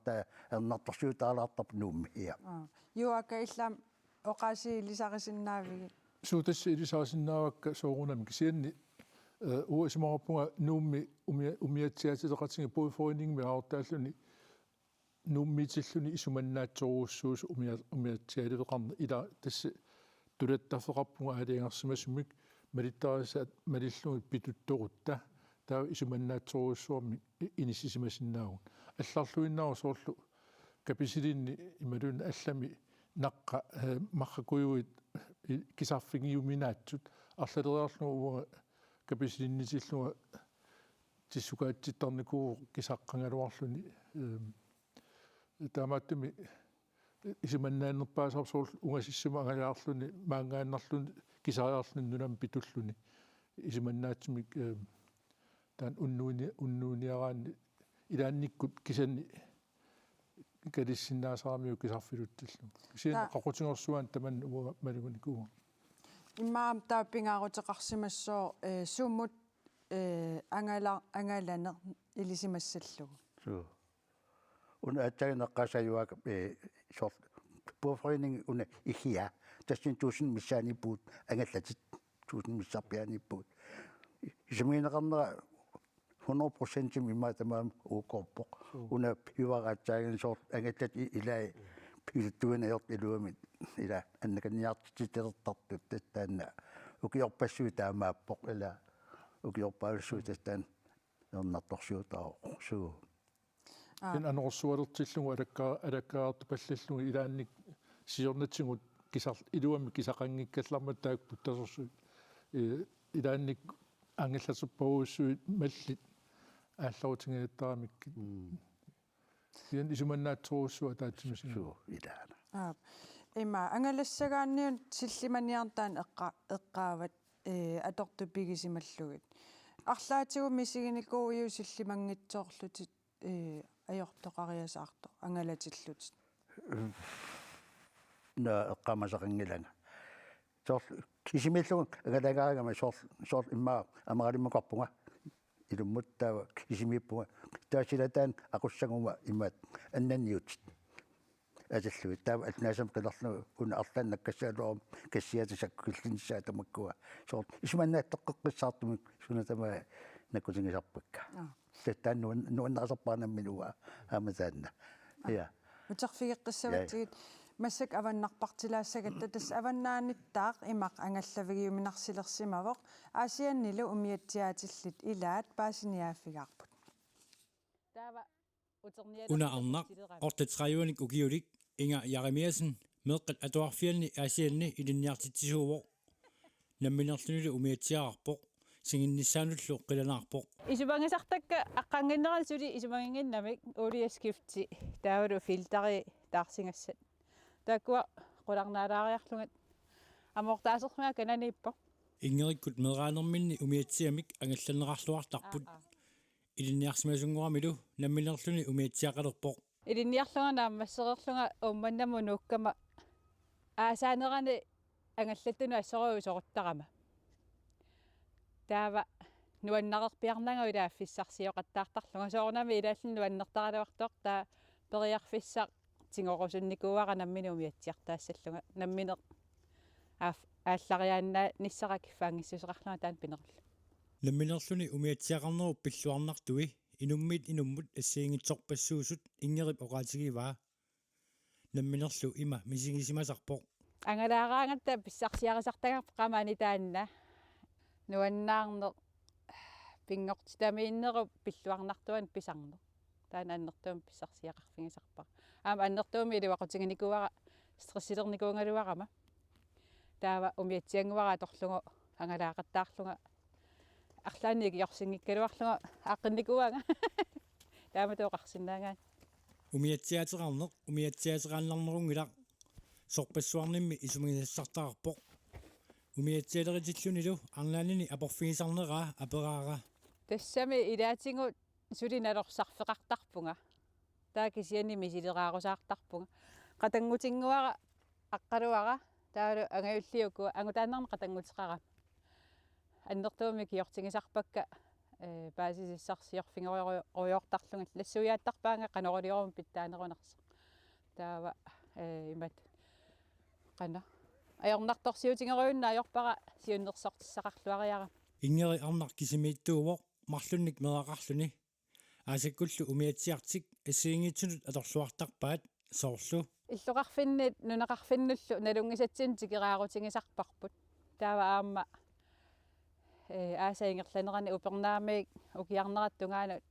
ajornartorsiutaalaartarpoq Nuummi, ja. Aa. Juaaka, illit aamma oqaasii ilisarisinnaavigit? Suu, tassa ilisarisinnaavakka soorunami, kisianni, ee, uanga isumaqarpunga Nuummi umia-, umiatsiaatileqatigiit bådforeningimik aallartilluni Nuummiitilluni isumannaatsorujussuusoq umia-, umiatsiaaleqarneq, ila tassa tulattaffeqarpunga aalajangersimasumik malittarisaat malillugit pituttorutta, taava isumannaatsorujussuarmik i-, inissisimasinnaavugut. Allarluinnaavoq soorlu Kapisilinni imaluunniit allami naqqa, ee, marrakujuit, ee, kisarfigiuminaatsut, arlaleriarlunga uanga Kapisilinniitillunga tissukaatsittarnikuuvoq kisaqqagaluarluni, ehm, taamaattumik isumannaannerpaasarpoq soorlu ungasissumut angalaarluni, maanngaannarluni, kisariarluni, nunamut pitulluni. Isumannaatsumik, ehm, taanna unnuuni-, unnuuniaraanni ilaannikkut kisianni kalissinnaasaramiuk kisarfilutsillugu. Kisianni Ta- qaqutigoorsuaanut tamanna uanga maluginikuuvunga. Immaqa taava pingaaruteqarsimassooq, ee, sumut, ee, angala-, angalaneq ilisimassallugu. Suu. Una aatsaannguaq eqqaasajuaak, ee, soorlu bådforening una iggia. Tassani tusind missaaniippugut angallatit. Tusind missarpiaaniippugut. Isumagineqarnera hundrede procentimik immaqa tamaat uukkoorpoq. Suu. Una piuara aatsaannguaq soorlu angallatit i-, ilai piluttuineq ajortut iluamik, ila annakanniartitsilertartut, tassa taanna ukiorpassuit taamaappoq, ila ukiorpaalussuit tassa taanna ajornartorsiutaavoq. Suu. Aa. Kisianni anorersualertillugu alakka-, alakkaattupallallugit ilaanni siornatigut kisar-, iluamik kisaqanngikkallarmata taakku puttasorsuit. Ee, ilaanni angallaterpassuit mallit aallarutigineqartaramikkit. Mm. Kisianni isumannaatsorujussuaq ataatsimiinnarlugu. Suu, ilaana. Aap. Ima angalassagaanniit sillimaniarneq taanna eqqa-, eqqaavat, ee, atortut pigisimallugit. Arlaatigut misiginikuuiuk sillimanngitsoorlutit, ee, ajortoqariasaartoq angalatillutit? Una eqqaamasaqanngilanga. Soorlu kisimiillunga angalagaangama soorlu, soorlu immaqa ameralimmukarpunga. Ilummut taava kisimiippunga. Taava silataanni aqussaguma imaattoq annanniutit asallugit. Taava atnaasamik qinerlugu una arlaannik nakkassagaluaruma kassiata sakkukillinissaa tamakkua. Soorlu isumannaattoqqeqqissaartumik suna tamaat nakkutigisarpakka. Aa. Tassa taanna nuan-, nuannarisarpara nammineq uanga aamma taanna. Aa. Ja. Uterfigeqqissavatsigit. Ja, ja. Massakkut avannarpartilaassagatta, tassa avannaaniittaaq imaq angallavigiuminarsilersimavoq. Aasiannilu umiatsiaatillit ilaat paasiniaaffigaarput. Taava Una arnaq, otteogtredive-nik ukiulik, Inger Jeremiassen, meeqqat atuarfianni Aasianni ilinniartitsisuuvoq. Namminerlunilu umiatsiaqarpoq, singinnissaanullu qilanaarpoq. Isumagisartakka aqqannginneranni suli isumaginnginnamik, olieskifti, taavalu filteri taarsigassat. Taakkua qularnaalaariarlugit amoortaaserlunga kananiippoq. Ingerikkut meeraanerminni umiatsiamik angallanneqarluartarput. Aa, aa. Ilinniarsimasunngoramillu namminerluni umiatsiaqalerpoq. Ilinniarlunga naammassereerlunga Uummannamut nuukkama aasaanerani angallattunut assorujuk soruttarama. Taava nuannarerpiarnanga ilaaffissarsioqattaartarlunga, soorunami ilaalluni nuannertaraluartoq, taava periarfissaq tigorusunnikuuara nammineq umiatsiartaassallunga, nammineq aaf-, aallariaannarnissara kiffaanngissuseqarlunga taanna pinerullugu. Namminerluni umiatsiaqarnerup pilluarnartui inummiit inummut assigiinngitsorpassuusut Ingerip oqaatigivaa. Namminerlu ima misigisimasarpoq. Angalaaraangatta pissarsiarisartagarput qamani taanna. Nuannaarneq, pinngortitamiinnerup pilluarnartuani pisarneq. Taanna annertuumik pissarsiaqarfigisarpara. Aamma annertuumik iluaqutiginikuuara, stressilernikuugaluarama. Taava umiatsiannguara atorlugu angalaaqattaarlunga. Arlaannik ikiorsinngikkaluarlunga aaqqinnikuuanga. Taamatut oqarsinnaagaanni. Umiatsiaateqarneq umiatsiaateqaannarnerunngilaq, sorpassuarnimmi isumagisassartaqarpoq. Umiatsialeritillunilu arnaannini aporfigisarneraa aperaara. Tassami ilaatigut suli nalorsarfeqartarpunga. Taava kisianni misileraarusaartarpunga. Qatanngutinnguara aqqaluara, taavalu angajulliit ukua, angutaannarnik qatannguteqarami. Annertuumik ikiortigisarpakka, ee, paasisassarsiorfigerujoortarlugit, lassuiaattarpaannga qanoq iliorluni pitsaanerunarsoq. Taava, ee, imatut. Qanoq. Ajornartorsiutigerujunnaarpara siunnersortissaqarluariarama. Ingeri arnaq kisimiittuuvoq marlunnik meeraqarluni. Aasakkullu umiatsiartik assigiinngitsunut atorluartarpaat, soorlu illoqarfinnit nunaqarfinnullu nalunngisatsinnut tikeraarutigisarparput. Taava aamma, ee, aasap ingerlanerani upernaamik ukiarnerata tungaanut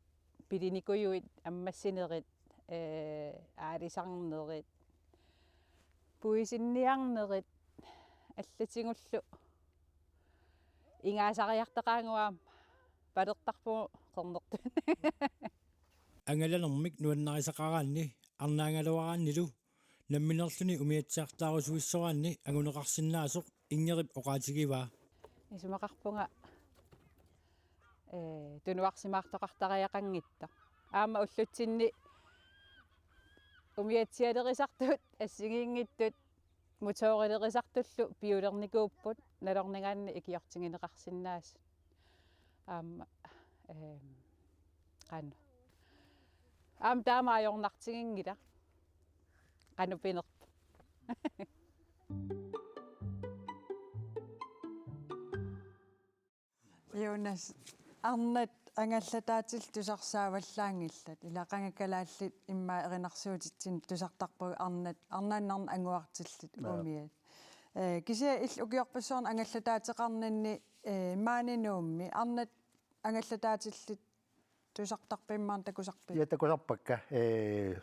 pilinikujuit, ammassinerit, ee, aalisarnerit, puisinniarnerit, allatigullu ingaasariartaqaannguaq palertarpugut qernertut. Angalanermik nuannarisaqaraanni arnaagaluaraannilu nammineerluni umiatsiartaarusuissoraanni anguneqarsinnaasoq Ingerip oqaatigivaa. Isumaqarpunga, ee, tunuarsimaartoqartariaqanngitsoq. Aamma ullutsinni umiatsialerisartut assigiinngitsut motorilerisartullu piulernikuupput nalornigaanni ikiortigineqarsinnaasut. Aamma, ehm, qanoq. Aamma taama ajornartiginngilaq. Qanoq pinerpoq. Jonas, arnat angallataatillit tusarsaavallaanngillat, ila qanga kalaallit immaqa erinarsuutitsinnut tusartarpagut arnat, arnaannarnik anguartillit. Naa. Umiat. Ee, kisianni illit ukiorpassuarni angallataateqarninni, ee, maani Nuummi, arnat angallataatillit tusartarpit immaqa takusarpit? Ja, takusarpakka, ee,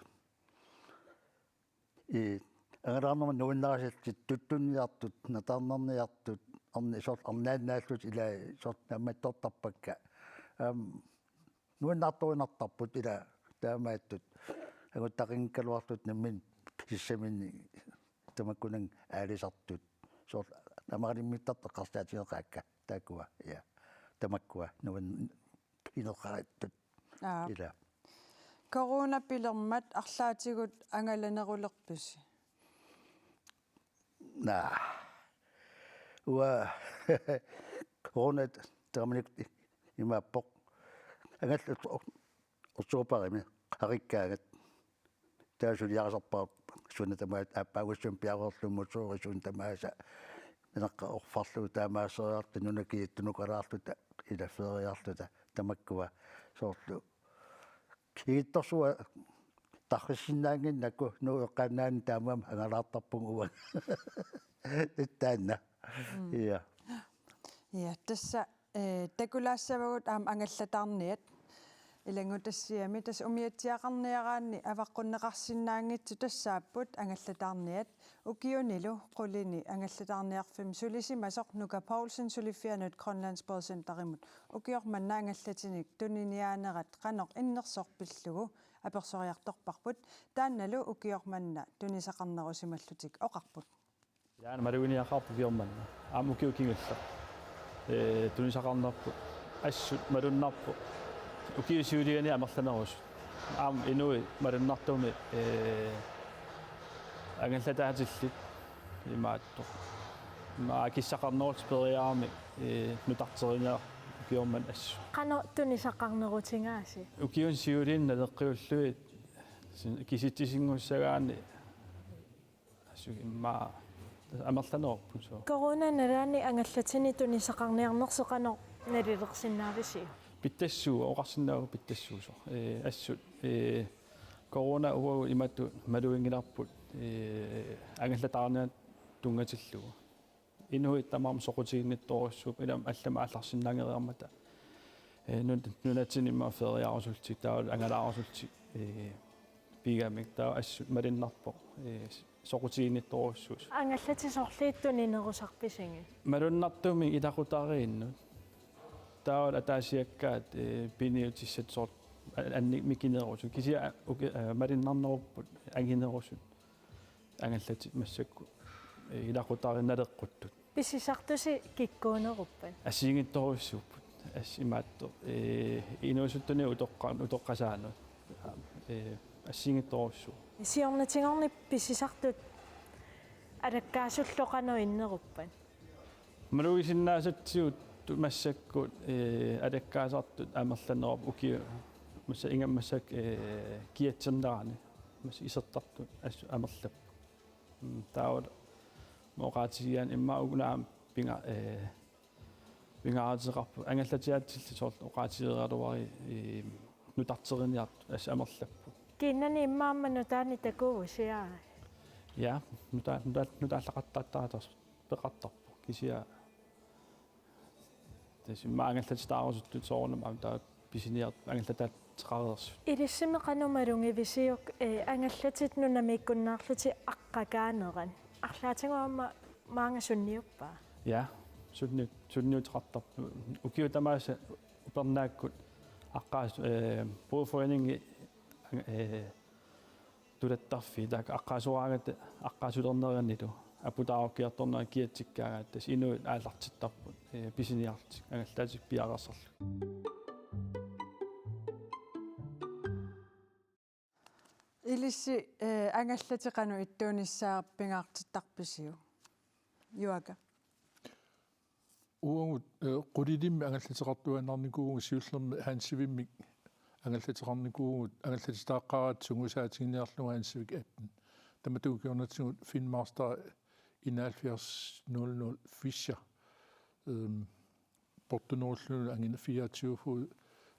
i angalaarnermut nuannarisallit tuttunniartut, nataarnarniartut, arni-, soorlu arnaannaallutik ila soorlu naammattortarpakka. Aam, nuannaartorinartarput ila taamaattut. Anguttaqanngikkaluarlutik nammineq sissaminnik tamakkunannga aalisartut. Soorlu tamaralimmik eqqarsaatigeqaakka taakkua. Ja. Tamakkua nuan-, ineqarattut. Aap. Ila. Corona pilermat arlaatigut angalanerulerpisi? Naa. Uanga corona taamanikkut imaappoq. Angallat oktobarimi qarikkaangat. Taava suliarisarpara suna tamaat aappaagussumik piareerlugu motoori suna tamaasa. Naneqqap orfarlugu taamaaseriarluta nunat kiattunukalaarluta ila feriarluta tamakkua soorlu. Kiittorsuaq tarrissinnaannginnakku Nuup eqqaannaani taamaammat angalaartarpunga uanga. Taanna. Mm. Ja. Ja, tassa, eh, takulaassavagut aamma angallataarniat. Ilanngutassiami tassa umiatsiaqarniaraanni avaqqunneqarsinnaanngitsut tassaapput angallataarniat. Ukiunilu qulini angallataarniarfimmi sulisimasoq Nuka Poulsen suliffianut Grønlands Bådcenterimut ukioq manna angallatinik tuniniaanerat qanoq innersoq pillugu apersoriartorparput, taannalu ukioq manna tunisaqarnerusimallutik oqarput. Ilaana maluginiaqarpoq ukioq manna. Aamma ukiut kingulleq. Ee, tunisaqarnerput. Assut malunnarpoq. Ukiut siuliani amerlanerusut. Aamma inuit malunnartumik, ee, angallataatillit imaattoq. Ima akissaqarnerup periarami, ee, nutarterineq ukioq manna assut. Qanoq tunisaqarnerutigaasi? Ukiuni siuliani naleqqiullugit sin-, kisitsisinngussaagaanni assut immaqa amerlanerusut suu. Corona nalaani angallatinik tunisaqarniarnersi qanoq nalilersinnaavisi? Pittassuuvoq, oqarsinnaavugut pittassuusoq. Ee, assut, ee, corona uagut imatut maluginngilarput, ee, angallataarniat tunngatillugu. Inuit tamarmik soqutiginnittorujussuupput, ilami allamik aallarsinnaanngeriarmata. Ee, nun-, nunatsinni immaqa feriaarusullutik, taavalu angalaarusullutik, ee, pigamik, taava assut malunnarpoq, ee, soqutiginnittorujussuusoq. Angallatit sorliit tuninerusarpisigit? Malunnartumik ilaqutariinnut. Taavalu ataasiakkaat, ee, piniutissat soorlu Annik mikinerusut kisianni uki-, eh, malinnarnerupput anginerusut angallatit massakkut, eh, ilaqutariit naleqquttut. Pisisartusi kikkuuneruppat? Assigiinngitsorujussuupput. As imaattoq, eh, inuusuttunik utoqqa-, utoqqasaanut. Eh, assigiinngitsorujussuuvoq. Siornatigorni pisisartut alakkaasullu qanoq inneruppat? Malugisinnaasatsigit massakkut, eh, alakkaasartut amerlanerupput ukiut massa-, ingammik massakkut, eh, kiatsernerani massa isertartut assut amerlapput. Mm, taava oqaatigigaanni immaqa una aamma pinga-, eh, pingaaruteqarpoq angallatiaatsillit soorlu oqaatigereeraluarit, eh, nutarteriniartut assut amerlapput. Kiinnani immaqa aamma nutaanik takugussiuk? Ja, nuta-, nuta-, nutaallaqattaartartut peqartarpoq. Kisianni tassa immaqa angallatitaarusuttut soorunami aamma taava pisiniartut angallataateqareersut. Ilissimi qanoq malugivisiuk, eh, angallatit nunamiikkunnaarlutik aqqakaanerat? Arlaatigut aamma maanga sunniuppaa? Ja, sunni-, sunniuteqartarpoq. Ukiut tamaasa upernaakkut aqqaas-, eh, brugforeningi, eh, tulattarfii, taakku aqqaasoraangata aqqaasulernerinnillu aputaarukkiartornerat kiatsikkaangata tassa inuit aallartittarput, eh, pisiniarlutik angallatit piareersarlugit. Ilissi, eh, angallatit qanoq ittuunissaat pingaartittarpisiuk? Juaka. Uagut, eh, qulilimmik angallateqartuaannarnikuuvugut, siullermik Hansivimmik angallateqarnikuuvugut, angallatitaaqqaaratta sungiusaatiginiarlugu Hansivik atten. Tamatuma kingornatigut Finmaster enoghalvfjerds nul nul Fischer. Ehm, portunerullunilu angina fireogtyve fod,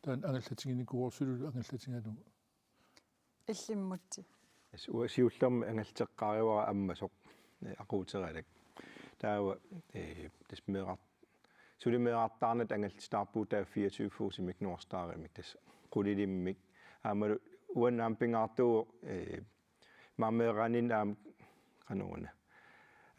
taanna angallatiginikuuvoq suli angallatigalugu. Illimmutsi. Tassa uanga siullermik angallateqqaarivara ammasoq, eh, aquuteralak. Taava, eh, tassa meeqqar-, suli meerartaarnata angallatitaarpugut taava fireogtyve fodimik North Starimik tassa qulilimmik. Aammalu uannut aamma pingaartuuvoq, eh, maani meeraaninni aamma qanoruna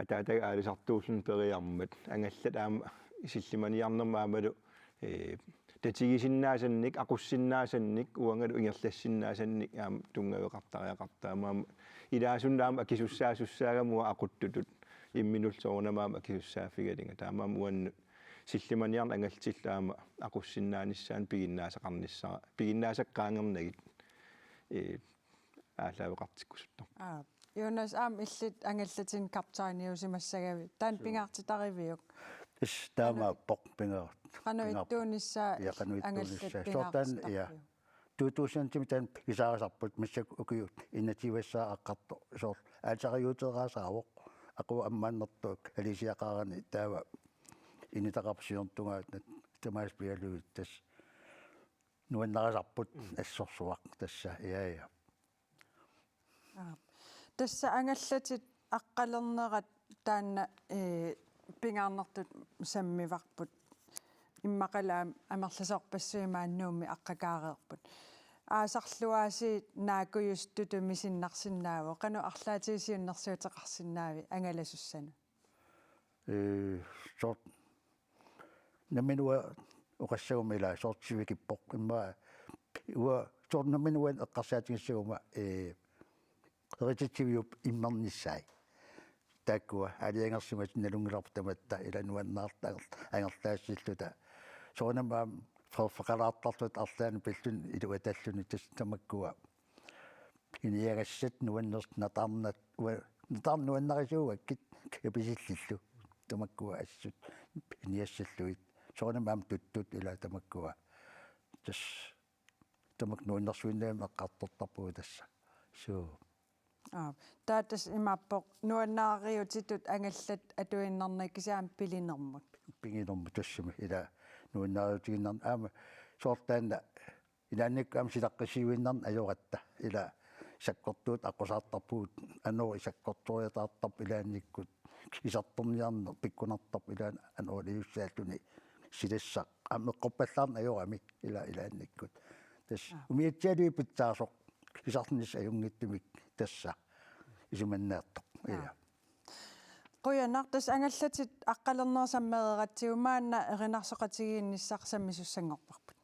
ataataga aalisartuulluni periarmat angallat aamma sillimaniarnermut aammalu, eh, tatigisinnaasannik, aqussinnaasannik, uangalu ingerlassinnaasannik aamma tunngaveqartariaqartoq. Aamma ilaasunut aamma akisussaasussaagamik uanga aquttutut imminullu soorunami aamma akisussaaffigalugu. Taamaammat uannut sillimaniarneq angallatillu aamma aqussinnaanissaanut piginnaasaqarnissara, piginnaasakkaangernagit, eh, aallaaveqartikkusuttarpoq. Aap. Jonas, aamma illit angallatinni kaptajniusimassagavit. Taanna pingaartitariviuk? Is, taamaappoq pingaar-, qanoq pingaarpoq. Ittuunissaa, ja, qanoq ittuunissaa. Angallat soorlu taanna, ja, pingaartittarpiuk? To tusindimi taanna pisaarisarput massakkut ukiut enogtyve-ssaat aqqartoq. Soorlu aallartiuteeraasaavoq. Aqu ammaannertuuk alisiaqarani taava initaqarput siornatugaat tamaasa pialuit tassa. Nuannarisarput assorsuaq tassa, ja, ja. Aap. Tassa angallatit aqqalernerat taanna, eh, pingaarnertut sammivarput. Immaqalu amerlasoorpassuit maani Nuummi aqqakaareerput. Aasarluaasiit naakkujussuttutut misinnarsinnaavoq. Qanoq arlaatigut siunnersuuteqarsinnaavit angalasussanut? Eh, soorlu nammineq uanga oqassaguma ilaa soorlu sivikippoq immaqa uanga soorlu nammineq uanga eqqarsaatigissaguma, eh, erititsivik immernissaat. Taakkua aalajangersimasut nalunngilarput tamatta ilaa nuannaartut anger-, angerlaassilluta. Soorunami aamma faqalaartarluta arlaannik pilluni iluatalluni tassa tamakkua. Iniagassat nuannersut nataarnat, ua-, nataarnat nuannarisuugakkit kapisillillu. Tamakkua assut inigassallugit. Soorunami aamma tuttut ilaa tamakkua. Tassa tamakku nuannersuinnarmik eqqartortarpugut tassa. Suu. Aap. Taava tassa imaappoq nuannariutitut angallat atuinnarnagit kisianni aamma pilinermut. Pilinermut tassami ilaa nuannariutiginnarn-, aamma soorlu taanna ilaannikkut aamma silaqqissiuinnarneq ajoratta. Ilaa sakkortuutut aqqusaartarpugut, anori sakkortuujataartarpoq ilaannikkut, isertorniarneq pikkunartarpoq ilaa anoriussaalluni silassaq aamma eqqorpallaarneq ajorami ilaa ilaannikkut. Tassa. Aap. Umiatsialui pitsaasoq isernissaa ajunngitsumik tassa isumannaartoq. Aap. Ilaa. Qujanaq, tassa angallatit aqqalernerat sammereeratsigu maanna erinarsoqatigiinnissaq sammisussanngorparput.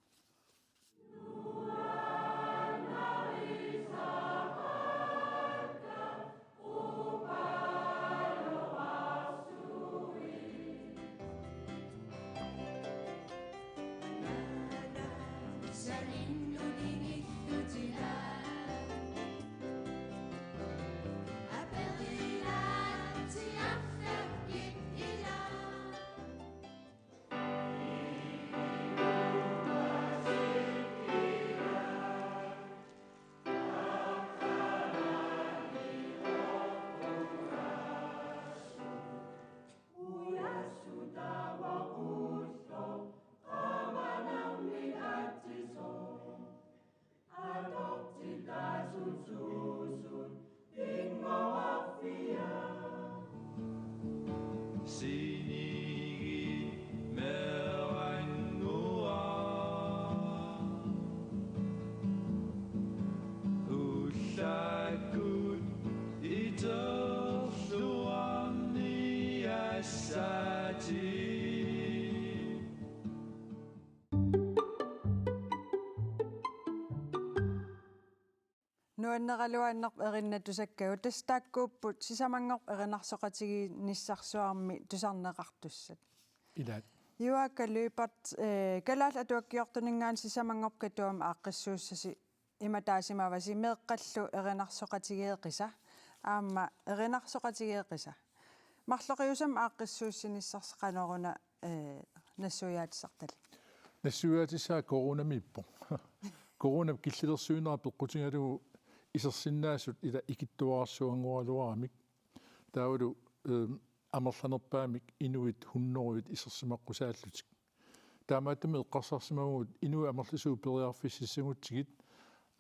Nuanneraluaannarpoq erinnatusakkagut, tassa taakkuupput sisamanngorpat erinarsoqatigiinnissarsuarmi tusarneqartussat. Ilaat. Juaaka Lyberth, eh, Kalaallit Atuakkiortuninngaanniit sisamanngorpat Katuami aaqqissuussasi imatut taasimavasi: meeqqallu erinarsoqatigeeqisa, aamma erinarsoqatigeeqisa. Marloqiusamik aaqqissuussinissarsi qanoruna, eh, nassuiaatissartalik? Nassuiaatissaa coronamiippoq. Coronap killilersuinera peqqutigalugu isersinnaasut ila ikittuararsuanngoraluaramik. Taavalu, ehm, amerlanerpaamik inuit hunnorujut isersimaqqusaallutik. Taamaattumik eqqarsarsimavugut inuit amerlasuut periarfississagutsigit,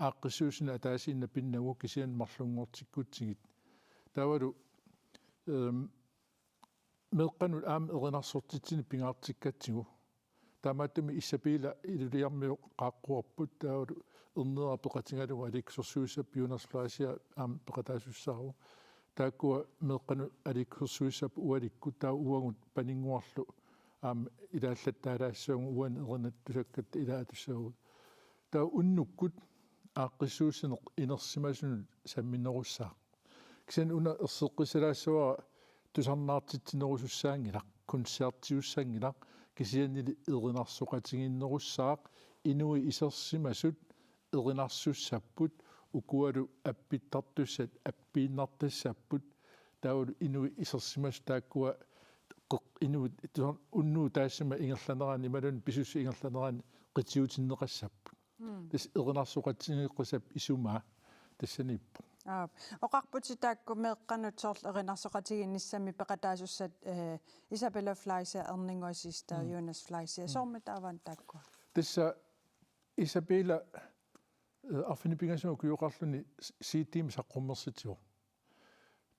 aaqqissuussineq ataasiinnaq pinnagu kisianni marlunngortikkutsigit. Taavalu, ehm, meeqqanut aamma erinarsortitsineq pingaartikkatsigu. Taamaattumik Isabella Iluliarmiut qaaqquarput, taavalu Erneeraq peqatigalugu aliikkusersuisarput, Jonas Fleischer aamma peqataasussaavoq. Taakkua meeqqanut aliikkusersuisarput ualikkut, taava uagut paninnguarlu aamma ilaallattaalaassavagut, uani erinarsortikkatta ilaatussaavagut. Taava unnukkut aaqqissuussineq inersimasunut samminerussaaq. Kisianni una erseqqissalaassavara tusarnaartitsinerusussaanngilaq, koncertiussanngilaq, kisiannili erinarsoqatigiinnerussaaq, inuit isersimasut erinarsussapput, ukualu appittartussat appiinnartassapput, taavalu inuit isersimasut taakkua qeq-, inuit tusan-, unnuup taassuma ingerlanerani imaluunniit pisussap ingerlanerani qitiutinneqassapput. Mm. Tassa erinarsoqatigeeqqisap isumaa tassaniippoq. Aap. Oqarputit taakku meeqqanut soorlu erinarsoqatigiinnissamik peqataasussat, eh, Isabella Fleischer, Erninnguaq Siegstad, mm, Jonas Fleischer. Mm. Soormitaava taakkua? Tassa Isabella, eh, arfineq-pingasunut ukioqarluni C D-mik saqqummersitsivoq.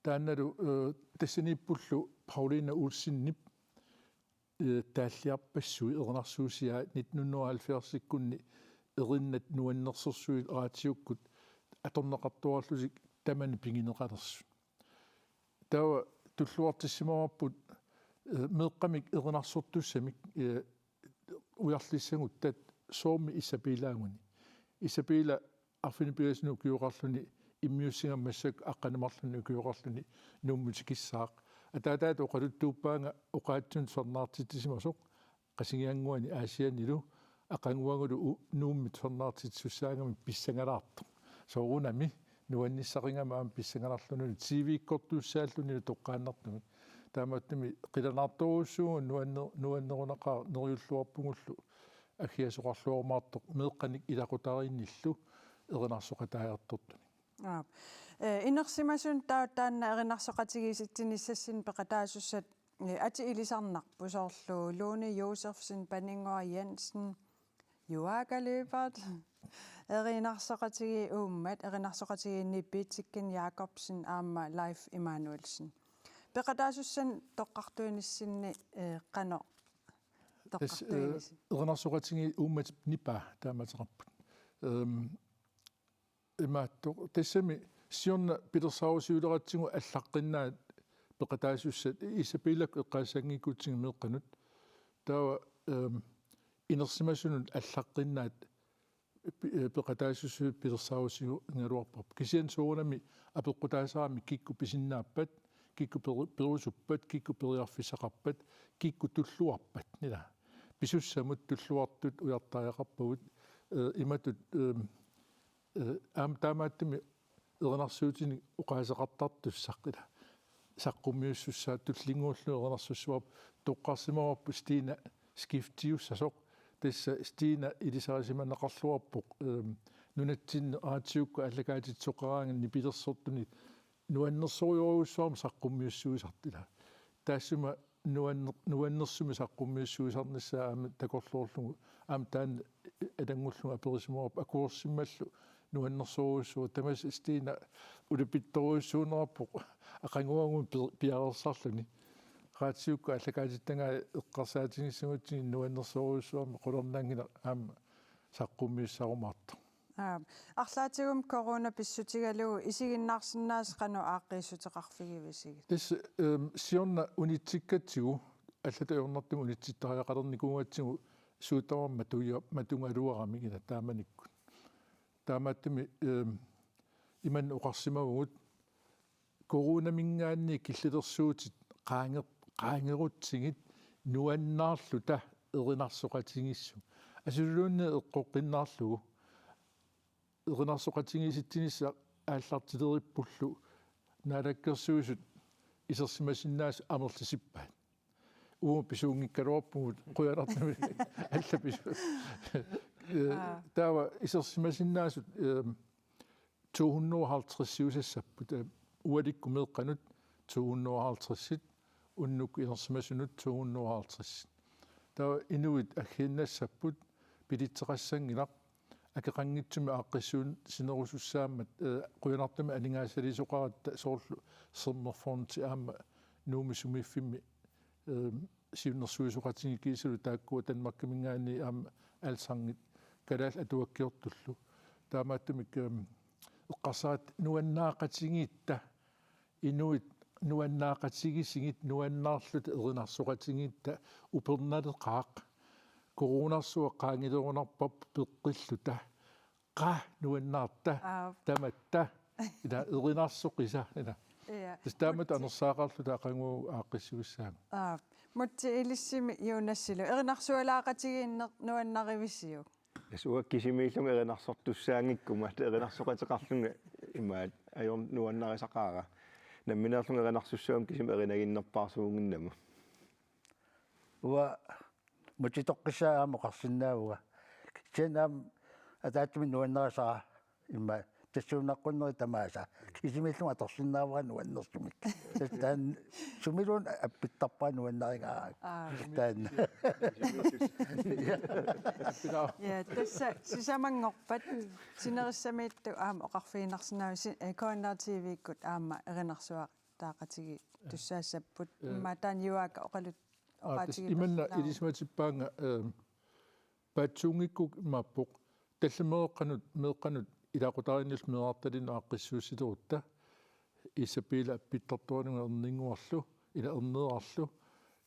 Taannalu, eh, tassaniippullu Paulina Olsenip, eh, taalliarpassui erinarsuusiaa nitten hundrede og halvfjerds-ikkunni erinnat nuannersorsuit raatiukkut atorneqartuarlutik tamani pigineqalersut. Taava tulluartissimavarput, eh, meeqqamik erinarsortussamik, eh, ujarlissaguttat soormi Isabellaaguni. Isabella arfineq-pingasunut ukioqarluni immiussigama massakkut aqqaneq-marlunnik ukioqarluni Nuummut tikissaaq. Ataataata oqaluttuuppaanga oqaatsinut tusarnaartitsisimasoq Qasigiannguani Aasiannilu, aqaguagulu u-, Nuummi tusarnaartitsisussaagami pissangalaartoq. Soorunami nuannissaqigami aamma pissangalarlunilu T V-kkortussaallunilu toqqaannartumik. Taamaattumik qilanaartorujussuuvugut nuanne-, nuannerunaqaaq neriulluarpugullu aggiasoqarluarumaartoq meeqqanik ilaqutariinnillu erinarsoqataajartortunik. Aap. Eh, inersimasunut taava taanna erinarsoqatigiissitsinissassinnik peqataasussat, eh, atit ilisarnarput, soorlu Lone Josefsen, Paninnguaq Jensen, Juaaka Lyberth, erinarsoqatigiit uummat, erinarsoqatigiinni Pitsikken Jakobsen aamma Leif Emanuelsen. Peqataasussanik toqqartuinissinni, eh, qanoq Tassa, eh, toqqartuinissi? Erinarsoqatigiit uummatip nipaa taamaattoqarput. Ehm, imaattoq. Tassami siorna pilersaarusiuleratsigu allaqqinnaat peqataasussat Isabellakkut eqqaassanngikkutsigu meeqqanut. Taava, ehm, inersimasunut allaqqinnaat pi-, eh, peqataasussat pilersaarusiugaluarparput. Kisianni soorunami apeqqutaasarami kikkut pisinnaappat, kikkut peru-, perusuppat, kikkut periarfissaqarpat, kikkut tulluarpat, ila. Pisussamut tulluartut ujartariaqarpagut, eh, imatut, ehm, eh, aamma taamaattumik erinarsuutinik oqaaseqartartussaq, ila. Saqqummiussussaat tullinnguullugu erinarsussavarput, toqqarsimavarput Stina skiftiussasoq. Tassa Stina ilisarisimaneqarluarpoq, ehm, nunatsinni raatiukkut aallakaatitseqqaaraangat nipilersortunik nuannersorujussuarmik saqqummiussuisartoq, ila. Taassuma nuanner-, nuannersumik saqqummiussuisarnissaa aamma takorloorlugu, aamma taanna alanngullugu aperisimavarput akuersimmallu nuannersorujussuaq, tamassi Stina ulapittorujussuunerarpoq aqaguagumut pi-, piareersarluni. Raatiukkut aallakaatittagai eqqarsaatigissagutsigit nuannersorujussuarmik qularnanngilaq aamma saqqummiussarumaartoq. Aap. Arlaatigummi corona pissutigalugu isiginnaarsinnaasoq qanoq aaqqiissuteqarfigivisigit? Tassa, ehm, siorna unitsikkatsigu, allatut ajornartumik unitsittariaqalernikuugatsigu, suut tamarmik matuja-, matugaluaramik ila taamanikkut. Taamaattumik, ehm, Imannak oqarsimavugut coronaminngaanniit killilersuutit qaange-, qaangerutsigit nuannaarluta erinarsoqatigiissut. Asuluunniit eqqoqqinnaarlugu erinarsoqatigiissitsinissaq aallartilerippullu Naalakkersuisut isersimasinnaasut amerlisippaat. Uuma pisuunngikkaluarpugut qujanartumik alla pisu-. Eh, Aa. Taava isersimasinnaasut, eh, to hundrede og halvtreds-iusassapput, eh, ualikkut meeqqanut to hundrede og halvtreds-it, unnukkut isersimasunut to hundrede og halvtreds. Taava inuit aggiinnassapput, bilitseqassanngilaq, akeqanngitsumik aaqqissuussinerusussaammat, eh, qujanartumik aningaasaliisoqaratta soorlu Sermerfondip aamma Nuummi sumiiffimmi, eh, siunnersuisoqatigiit kiisalu taakkua Danmarkiminngaanniit aamma Alzangit kalaallit atuakkiortullu. Taamaattumik, eh, eqqarsaratta nuannaaqatigiitta, inuit nuannaaqatigisigit nuannaarluta erinarsoqatigiitta upernaleqaaq, coronarsuaq qaangilerunarparput peqqilluta, qaa nuannaarta, Aap. Tamatta, ila erinarsoqisa, ila. Ja. Tassa taamatut Mutsi. Anersaaqarluta aqagu aaqqissuussaagut. Aap. Mutsi ilissimi Jonassilu. Erinarsualaaqatigiinneq nuannarivisiuk? Tassa uanga kisimiillunga erinarsortussaanngikkuma, erinarsoqateqarlunga imaat, ajornaq nuannarisaqaara. Nammineerlunga erinarsussaaguma kisimi erinaginnerpaarsuunnginnama. Uanga Mutsi toqqissaagut aamma oqarsinnaavunga. Kisianni aamma ataatsimik nuannarisara immaqa tassuunaqqunnerit tamaasa. Kisimiillunga atorsinnaavara nuannersumik. Tassa taanna sumiluunniit appittarpara nuannarigaara. Aa. Taanna. Ja, tassa sisamanngorpat sinerissamiittut aamma oqarfigineqarsinnaavoq si-, eh, K N R T V-kkut aamma erinarsuaq taaqatigiittussaassapput. Eh. Immaqa taanna Juaaka oqalut-, Aa, tassa oqaatigilersinnaavoq. Imannak ilisimatippaannga, eh, paatsuunngikkukku imaappoq tallimeeqqanut, meeqqanut ilaqutariinnillu meerartalinnut aaqqissuussilerutta, Isabella appittartoralugu erninnguarlu, ila erneerarlu,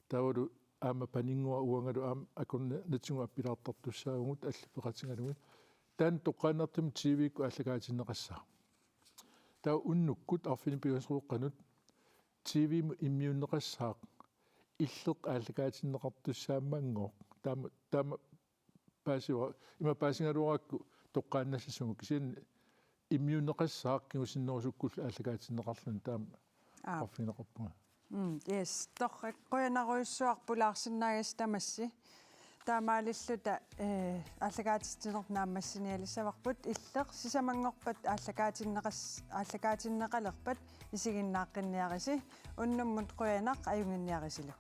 taavalu aamma paninnguaq uangalu aamma akornatigut appilaartartussaavugut allat peqatigalugit. Taanna toqqaannartumik T V-kkut aallakaatinneqassaaq. Taava unnukkut arfineq-pingasoqanut T V-mut immiunneqassaaq, illeq aallakaatinneqartussaammanngooq. Taama, taama paasiva-, ima paasigaluarakku toqqaannassasugut, kisianni immiunneqassaaq kingusinnerusukkullu aallakaatinneqarluni, taama Aap. Oqarfigineqarpunga. Mm, yes. Torrak, qujanarujussuaq pulaarsinnaagassi tamassi. Taamaalilluta, eh, aallakaatitsineq naammassinialissavarput, illeq sisamanngorpat aallakaatinneqas-, aallakaatinneqalerpat isiginnaaqqinniarisi. Unnummut qujanaq, ajunnginniarisilu.